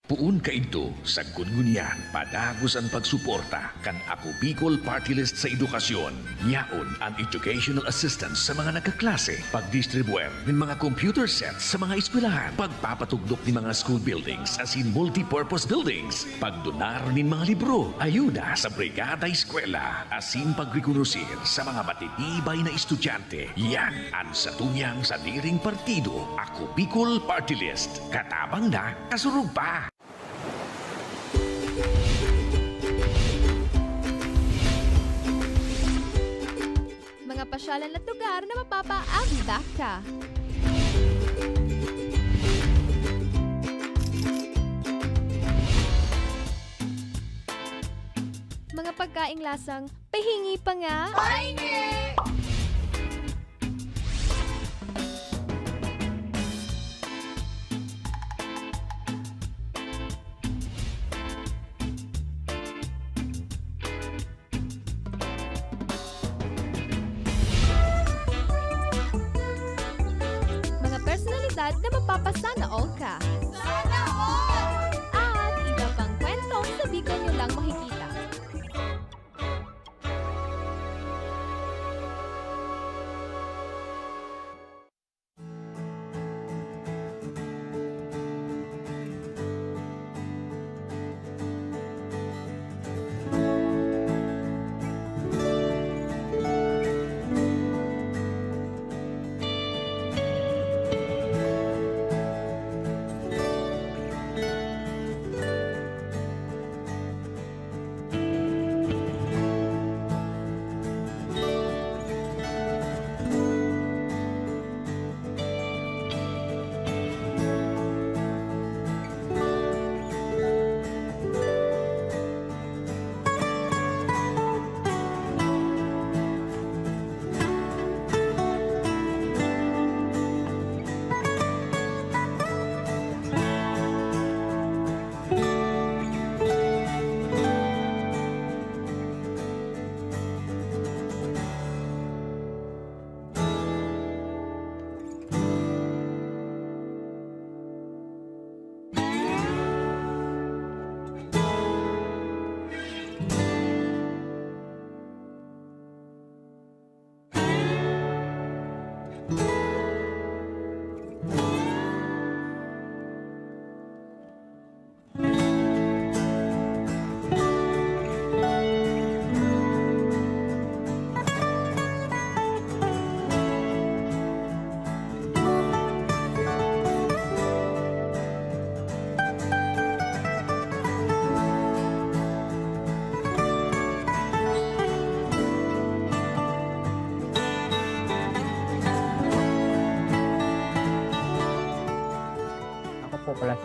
Poon kaidto, sagkod ngunyan, padagos an pagsuporta kan Ako Bicol Party List sa edukasyon. Yaon an educational assistance sa mga nagkaklase, pagdistribuer nin mga computer sets sa mga eskwelahan, pagpapatugdok nin mga school buildings asin multipurpose buildings, pagdonar nin mga libro, ayuda sa Brigada Eskwela, asin pagrekonosir sa mga matitibay na estudyante. Yan an satuyang sadiring partido, Ako Bicol Party List. Katabang na, kasurog pa! Mga pasyalan at lugar na mapapaakibat ka. Mga pagkaing lasang pahingi pa nga. Pahingi! Mga personalidad na mapapasana all ka. Sana all! At iba pang kwento sa Bicol nyo lang makikita.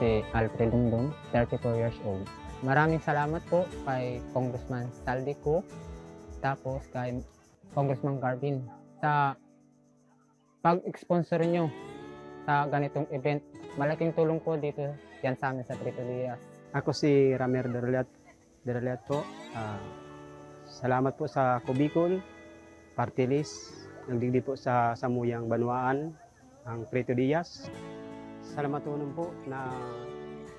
Si Alfred Dingdong, thirty-four years old. Maraming salamat po kay Congressman Saldi Co, tapos kay Congressman Garvin sa pag-sponsor nyo sa ganitong event. Malaking tulong po dito yan sa amin sa Prieto Diaz. Ako si Ramer Derliat, Derliat po. Ah, salamat po sa Kubikol, Party List, nagdigdi po sa samuyang banwaan, ang Prieto Diaz. Salamatonon po na,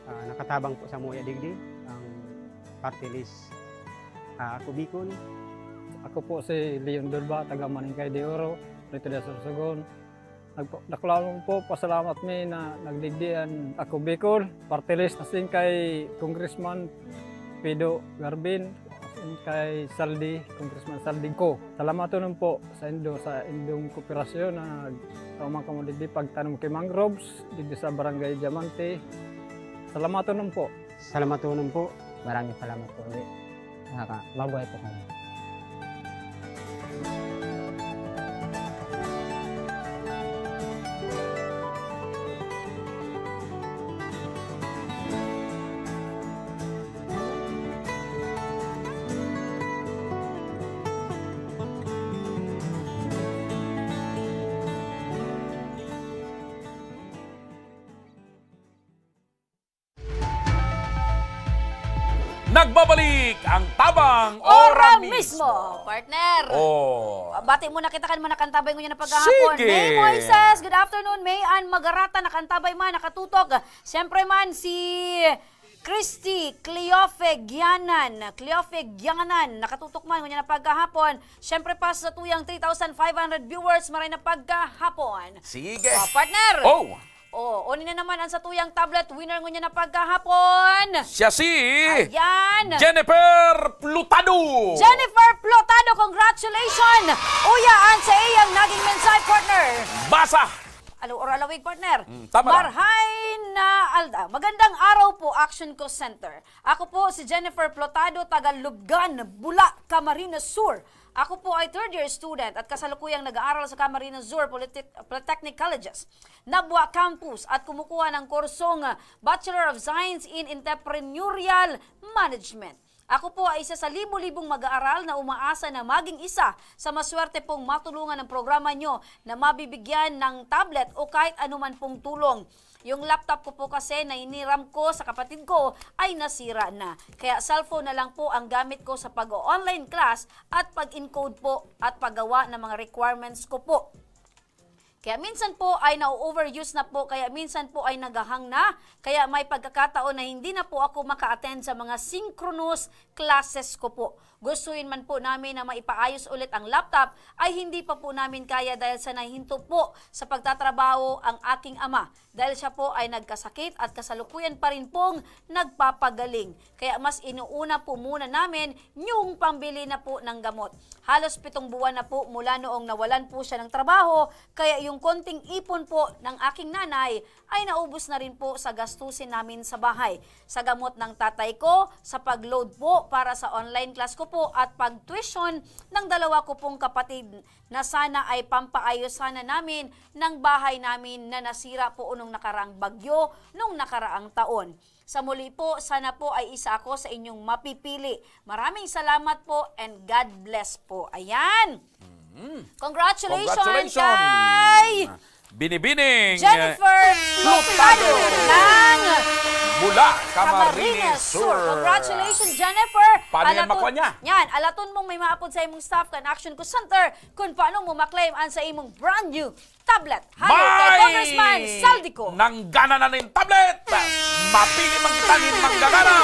ah, nakatabang po sa muya digdi ang Party List, ah, Kubikol. Ako po si Leon Durba, taga Maningkay de Oro, Prieto de Sorsogon. Nagpa-, dakulanon po, pasalamat mi na nagdigdi an Ako Bicol, Party List, asin kay Congressman Pido Garbin, asin kay Saldi, Congressman Saldi Co. Salamatonon po saindo sa indong kooperasyon na nagtao man kamo digdi pagtanom ki mangroves digdi sa Barangay Diamante. Salamatonon po. Salamatonon po. Maraming salamat po ulit. Nakaka-, mabuhay po kami. Nagbabalik ang Tabang Ora Ora mismo. Mismo, partner. Oh. Bati muna kita kan mga nakantabay ngunyan na paghahapon. Sige. May Moises, good afternoon. May Ann Magarata, nakantabay man, nakatutok. Siyempre man, si Christy Cleofe Gianan. Cleofe Gianan, nakatutok man ngunyan na paghahapon. Siyempre pa sa tuyang three thousand five hundred viewers, maray na paghahapon. Sige. Oh, partner. Oh. Oh, oni na naman ang satuyang tablet winner ngunyan na paghahapon. Siya si Ayan. Jennifer Plutado. Jennifer Plutado, congratulations! Uya an sa iyang naging mensahe, partner. Basa. Alo, or alawig, partner. Mm, tama na. Marhay na alda-, magandang araw po, Action Co Center. Ako po si Jennifer Plutado, taga Lubgan, Bula, Camarines Sur. Ako po ay third year student at kasalukuyang nag-aaral sa Camarines Sur Polite-, Polytechnic Colleges, Nabua Campus, at kumukuha ng kursong Bachelor of Science in Entrepreneurial Management. Ako po ay isa sa libo-libong mag-aaral na umaasa na maging isa sa maswerte pong matulungan ng programa nyo na mabibigyan ng tablet o kahit anuman pong tulong. Yung laptop ko po kasi na hiniram ko sa kapatid ko ay nasira na. Kaya cellphone na lang po ang gamit ko sa pag-o-online class at pag-encode po at paggawa ng mga requirements ko po. Kaya minsan po ay na-overuse na po, kaya minsan po ay naghahang na, kaya may pagkakataon na hindi na po ako maka-attend sa mga synchronous classes ko po. Gustuhin man po namin na maipaayos ulit ang laptop, ay hindi pa po namin kaya dahil sa nahinto po sa pagtatrabaho ang aking ama. Dahil siya po ay nagkasakit at kasalukuyan pa rin pong nagpapagaling. Kaya mas inuuna po muna namin yung pambili na po ng gamot. Halos pitong buwan na po mula noong nawalan po siya ng trabaho, kaya yung konting ipon po ng aking nanay ay naubos na rin po sa gastusin namin sa bahay, sa gamot ng tatay ko, sa pag-load po para sa online class ko po at pag-tuition ng dalawa ko pong kapatid na sana ay pampaayos sana namin ng bahay namin na nasira po nung nakaraang bagyo nung nakaraang taon. Sa muli po, sana po ay isa ako sa inyong mapipili. Maraming salamat po and God bless po. Ayan. Mm. Congratulations Congratulations. Kay Binibining, Jennifer eh, Plutado Plutado. Ng Mula Camarines Camarines Sur. Sur. Congratulations, Jennifer. Paano yan Alaton-, makuha niya? Yan, alaton mong may maapod sa imong staff kan Action Co Center kung paano mo maklaim ang sa imong brand new tablet. Halo kay May Congressman Saldi Co. Nanggana na nin tablet. Mapili man kita nin manggagana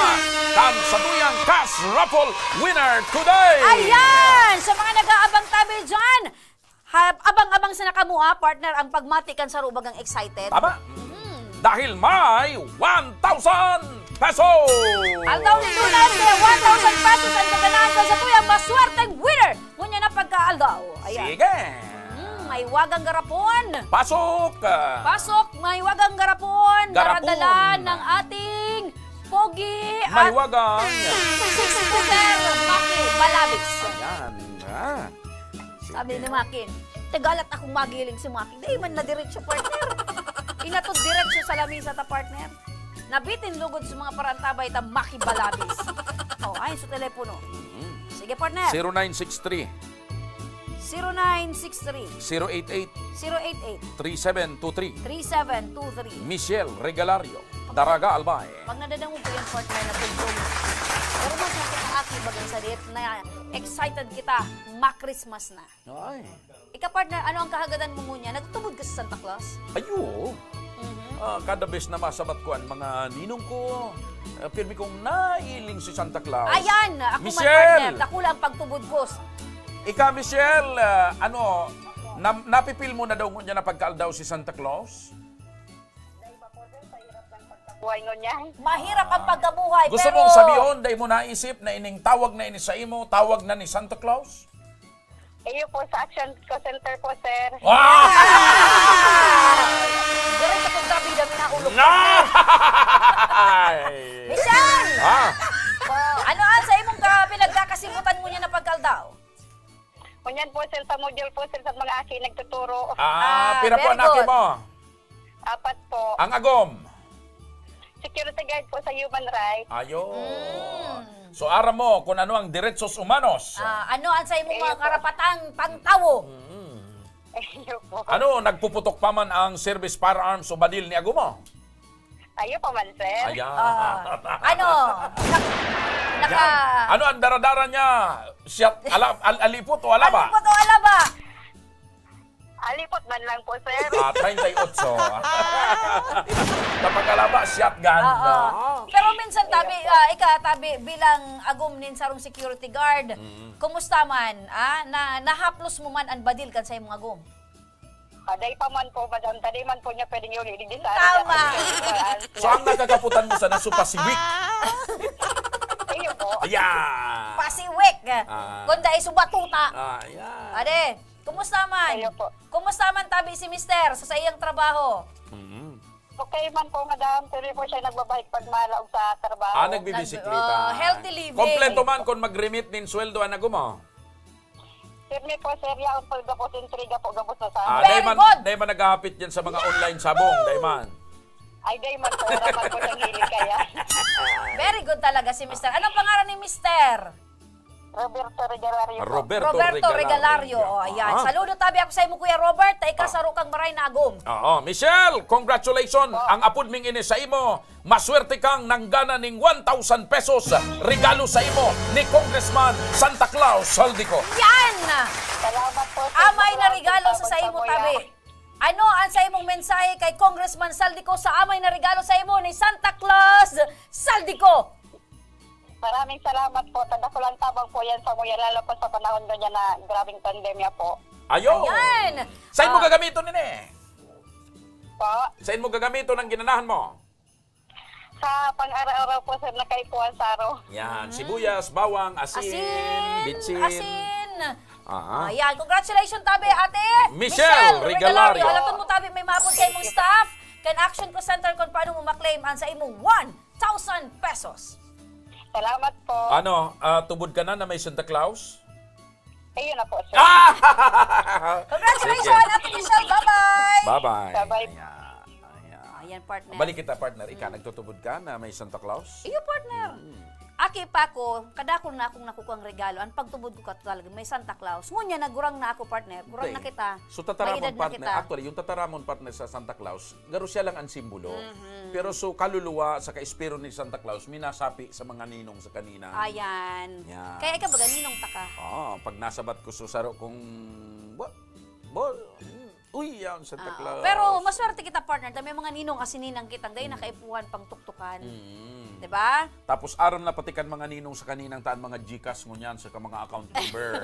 kan satuyang cash raffle winner today. Ayan! Sa mga nag-aabang tabi dyan, ha, abang-abang sana kamo, ah, partner, ang pagmati kan saro bagang excited. Tama. Mm. Dahil may one thousand pesos. Aldaw ni Lunes, may one thousand pesos ang gaganahan kan satuyang maswerteng winner. Ngunyan na pagkaaldaw. Ayan. Sige. Mm, may wagang garapon. Pasok. Pasok, may wagang garapon. Garapon. Daradala ng ating pogi at Mahiwagang. Six-footer, Maki Balabis. Ayan. Ah. Sabi Sige. Ni Maki, "Tagalat akong magiling si Maki." Di man na diretso, partner. Inatod diretso sa lamisa ta, partner. Nabitin lugod sa mga parantabay ta makibalabis. Oh, ayon sa telepono. Mhm. Sige, partner. Zero nine six three, Zero nine six three, zero eight eight, zero eight eight, three seven two three. three seven two three. Michelle Regalario, Daraga Albay. Pag nadadangog ko yan, partner, na tugtog. Pero mas nakakaaki bagang sadit na excited kita, ma-Christmas na. Ay. Ika, partner, ano ang kahagadan mo ngunyan? Nagtutubod ka sa Santa Claus? Ay, oo. Mhm. Ah, kada bes na masabat ko ang mga ninong ko, ah, pirmi kong nailing si Santa Claus. Ayan! Ako man, Michelle! Partner, dakula ang pagtubod ko. Ika, Michelle, ah, ano, na, napipil mo na daw ngunyan na pagkaaldaw si Santa Claus? Buhay ngunyan. Mahirap ang pagkabuhay, Gusto pero... mong sabihon, dai mo naisip na ining tawag na ini sa imo, tawag na ni Santa Claus? Iyo po, sa action ko center po, sir. Ah! Diretso kong kabida, minaulo. Na! Michelle! Ah! Ano ang sa imong ka pinagkakasibutan ngunyan na pagkaaldaw? Ngunyan po, sir, sa module po, sir, sa mga aki nagtuturo. Ah, Ah, pira po very ang aki good. mo? Apat po. Ang agom? Security guard po sa human rights. Ayo. Mm. So, aram mo kung ano ang derechos humanos. Ah, ano ang sa imong mga Ayun po. karapatang pangtawo? Mm. Iyo po. Ano, nagpuputok pa man ang service firearms o badil ni agom mo? Iyo po man, sir. Ayan. Ah, ano? Nak- naka... Yan. Ano ang daradara niya? Siyat, ala, al, alipot o alaba? Alipot o alaba? Alipot man lang po, sir. Ah, treinta y ocho. Kapag alaba, shotgun. Oo. No? Pero minsan tabi, ah, ika tabi bilang agom nin sarong security guard. Mm. Kumusta man? Ah, na nahaplos mo man an badil kan sa imong agom? Aday pa man po, madam. Taday man po niya pwedeng yuli. Di sa Tama. So, ang nakakaputan mo sana, so pasiwik. Iyo po. Ayan. Pasiwik. Ah. Kung dai subatuta. Ah, ayan. Ade, kumusta man? Iyo po. Kumusta man tabi si mister sa, sa iyang trabaho? Mm. Okay man po, madam. Tuloy po siya nagbabalik pag malaog sa trabaho. Ah, nagbibisikleta. Nag- oh, healthy living. Kompleto man kung mag-remit nin sweldo ang agom mo. Pirmi po, sir. Yaon po, gabos intriga po, gabos na sa... Ah, Very dai man, good. Dai man naghahapit yan sa mga online sabong, dai man. Ay, day man po. Wala man po siyang hilig kaya. Very good talaga si mister. Anong pangalan ni mister? Roberto Regalario po. Roberto, Roberto Regalario. Oh, ayan. Ah. Saludo tabi ako sa imo, Kuya Robert. Ta ika saro kang maray na agom. Oo, Michelle, congratulations. Ang apod ming ini sa imo, maswerte kang nanggana ning one thousand pesos regalo sa imo ni Congressman Santa Claus Saldico. Yan! Salamat po, sir. Amay na Salamat regalo po, sa, sa imo, Kuya. tabi. Ano ang sa imong mensahe kay Congressman Saldico sa amay na regalo sa imo ni Santa Claus Saldico? Maraming salamat po. Tadakulang tabang po yan sa muya, lalo po sa panahon ngunyan na grabing pandemya po. Ayo. Ayan. Saan mo Ah. gagamiton ini? Po, Saan mo gagamiton ang ginanahan mo? sa pang-araw-araw po, sir, na kaipuhan saro. Yan, sibuyas, bawang, asin, Asin, bitsin. Asin. Aha. Ayan, congratulations tabi, Ate Michelle Regalario. Alaton mo tabi, may maabot sa imong staff kan Action Call Center kung paano mo maklaim ang sa imong one thousand pesos. Salamat po. Ano, ah, tubod ka na na may Santa Claus? Ayun na po, sir. Ah! Congratulations, Sige. Ate Michelle. Bye-bye. Bye-bye. Bye-bye. Ayan, ayan. Ayan, partner. Balik kita, partner. Ika, nagtutubod ka na may Santa Claus? Iyo, partner. Mm. Aki pa ko, kadakol na akong nakukuang regalo. Ang pagtubod ko ka talaga, may Santa Claus. Ngunyan, nagurang na ako, partner. Gurang Hindi. na kita. So, tataramon, May edad na partner. kita. Actually, yung tataramon, partner, sa Santa Claus, garo siya lang ang simbolo. Mhm. Pero so, kaluluwa sa kaespiro ni Santa Claus, minasapi sa mga ninong sa kanina. Ayan. Yan. Kaya ikaw baga, ninong ta ka? Oo, pag nasabat ko, susaro kong, bo, bo, mm, uy, yan, Santa Ah, Claus. pero maswerte kita, partner, ta may mga ninong asin ninang kita, dahil nakaipuhan pang tuktukan. Mm. Diba? Tapos aram na pati kan mga ninong sa kaninang taan, mga Gcash ngunyan sa ka mga account number.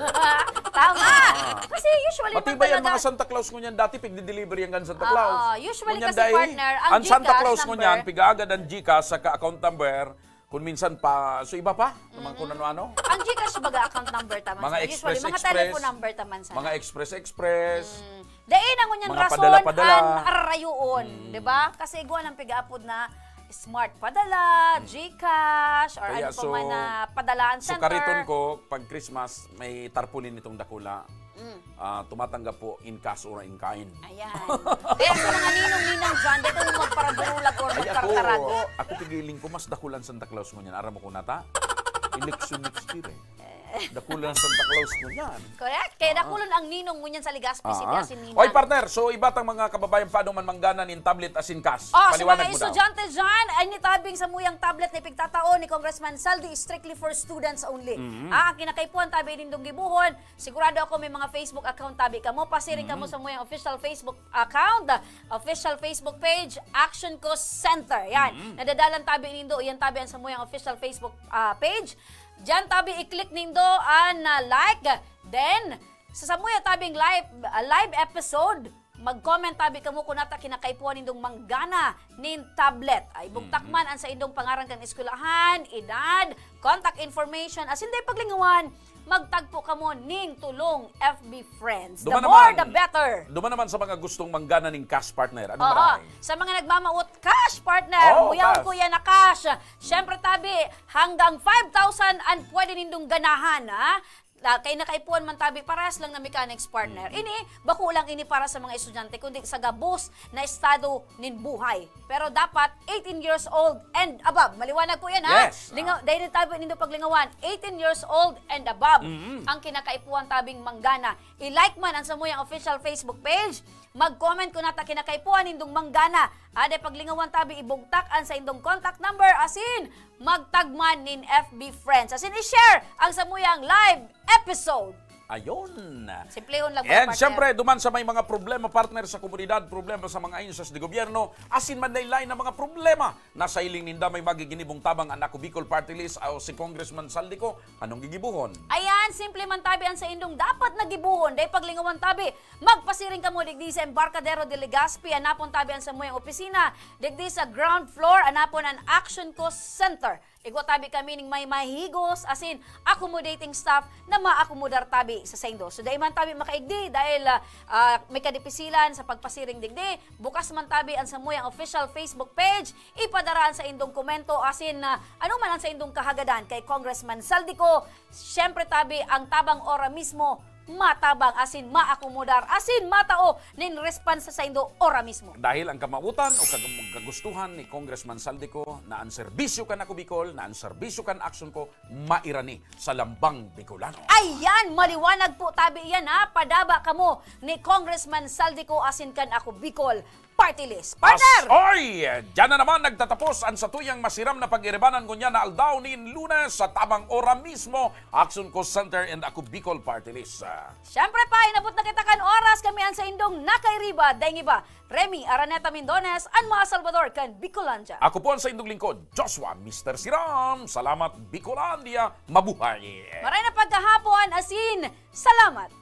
Tama. Ah. Kasi usually man Matibay ang talaga, mga Santa Claus ngunyan. Dati, pigdidelivery ang Santa Oo, Claus. usually Ngunyan kasi, dahil, partner, ang ang Santa Gcash Claus number. Ngunyan, pigaagad ang Gcash sa ka-account number. Kung minsan pa, so iba pa, naman kung ano-ano. Ang Gcash baga account number taman Mga sa. Express Usually, mga Express. telephone number taman sa. Mga Express Express. Mm. Dai na ngunyan Mga rason padala-padala. An arayoon, Mm. di ba? Kasi igwa ng pigaapod na Smart Padala, GCash, or Kaya ano pa so, man na padalaan So center. kariton ko, pag Christmas, may tarpaulin itong dakula. Mm. Ah, tumatanggap po in cash or in kind. Ayan. Kaya sa mga ninong-ninang dyan, dito mo magparabulag or Ay, ako, magparatarago. Ako pigiling ko, mas dakulan Santa Claus mo niyan. Aram mo ko nata? Election next year eh. Dakulan Santa Claus mo niyan. Correct? Kaya dakulon ang ninong mo niyan sa Legazpi City, Ah. asin ninang. Oy, partner, so iba tang mga kababayan pa man manggana nin tablet asin cash. Oh, sa Paliwanag mga mo daw. Estudyante dyan, ay nitabing sa muyang tablet na ipigtatao ni Congressman Saldi is strictly for students only. Mhm. Ah, ang kinakaipuhan tabi nindong gibuhon, sigurado ako may mga Facebook account tabi kamo, pasiring kamo Mhm. sa muyang official Facebook account, official Facebook page, Action Cause Center. Yan, Mhm. nadadalan tabi nindo, yan tabi ang sa muyang official Facebook ah, page. Diyan tabi i-click nindo an ah, like. Then, sa samuya tabing live, ah, live episode, mag-comment tabi kamo kung nata kinakaipuhan nindong manggana nin tablet. Ay bugtak Mhm. man an sa indong pangaran kan eskwelahan, edad, contact information, asin dai paglingawan, magtagpo kamo ning tulong F B friends. The Duman more, naman. the better. Duman naman sa mga gustong manggana ning cash, partner. Anong Oo. marahay? Sa mga nagmamawot cash, partner, Oo, muyaw cash. ko yan na cash. Siyempre, tabi, hanggang five thousand an pwede nindong ganahan, ha? Ah, kay nakaipuhan man tabi, parehas lang na mechanics, partner. Mm. Ini, bako lang ini para sa mga estudyante, kundi sa gabos na estado nin buhay. Pero dapat eighteen years old and above. Maliwanag po yan, ha? Yes. Lingaw, dahil tabi nindo paglingawan, eighteen years old and above Mm. ang kinakaipuhan tabing manggana. I-like man ang samuyang official Facebook page, mag-comment kung nata kinakaipuhan nindong manggana. Ade paglingawan tabi ibugtak an sa indong contact number, asin magtagman nin F B friends. Asin i-share ang samuyang live episode. Ayun. Simplehon lang, And partner. Siyempre, duman sa may mga problema, partner, sa komunidad, problema sa mga ahensya de gobyerno, asin man lain-lain na mga problema na sa hiling ninda may magiginibong tabang an Ako Bicol Party List o si Congressman Saldico, anong gigibuhon? Ayan, simple man tabi an sa indong dapat na gibuhon. Dai paglingawan tabi, magpasiring kamo digdi sa Embarcadero de Legazpi, anapon tabi an samuyang opisina, digdi sa ground floor, anapon an Action Cause Center. Igwa tabi kami ning may mahigos, asin accommodating staff na maakomodar tabi sa saindo. So, dai man tabi makaigdi dahil ah, ah, may kadipisilan sa pagpasiring digdi. Bukas man tabi an samuyang official Facebook page, ipadara an sa indong komento, asin ah, ano man an sa indong kahagadan kay Congressman Saldico. Siyempre tabi, ang tabang ora mismo matabang asin maakomodar asin matao nin responsa saindo ora mismo. Dahil ang kamautan o kag- kagustuhan ni Congressman Saldico na ang serbisyo kan Ako Bicol, na ang serbisyo kan Action ko, mairani sa lambang Bicolano. Ayan, maliwanag po tabi yan, ha. Padaba kamo ni Congressman Saldico asin kan Ako Bicol Party List. Partner! As-, oy! Diyan na naman nagtatapos ang satuyang masiram na pag-iribanan ngunyan na aldaw nin Lunes sa tabang ora mismo, Action Cause Center and Ako Bicol Party List. Ah, Siyempre pa, inabot na kita kan oras, kami an sa indong nakairiba, daing iba, Remy Araneta Mindones, an mga Salvador kan Bicolandia. Ako po ang sa indong lingkod, Joshua, Mister Siram. Salamat, Bicolandia. Mabuhay! Maray na pagkahapon, asin, salamat!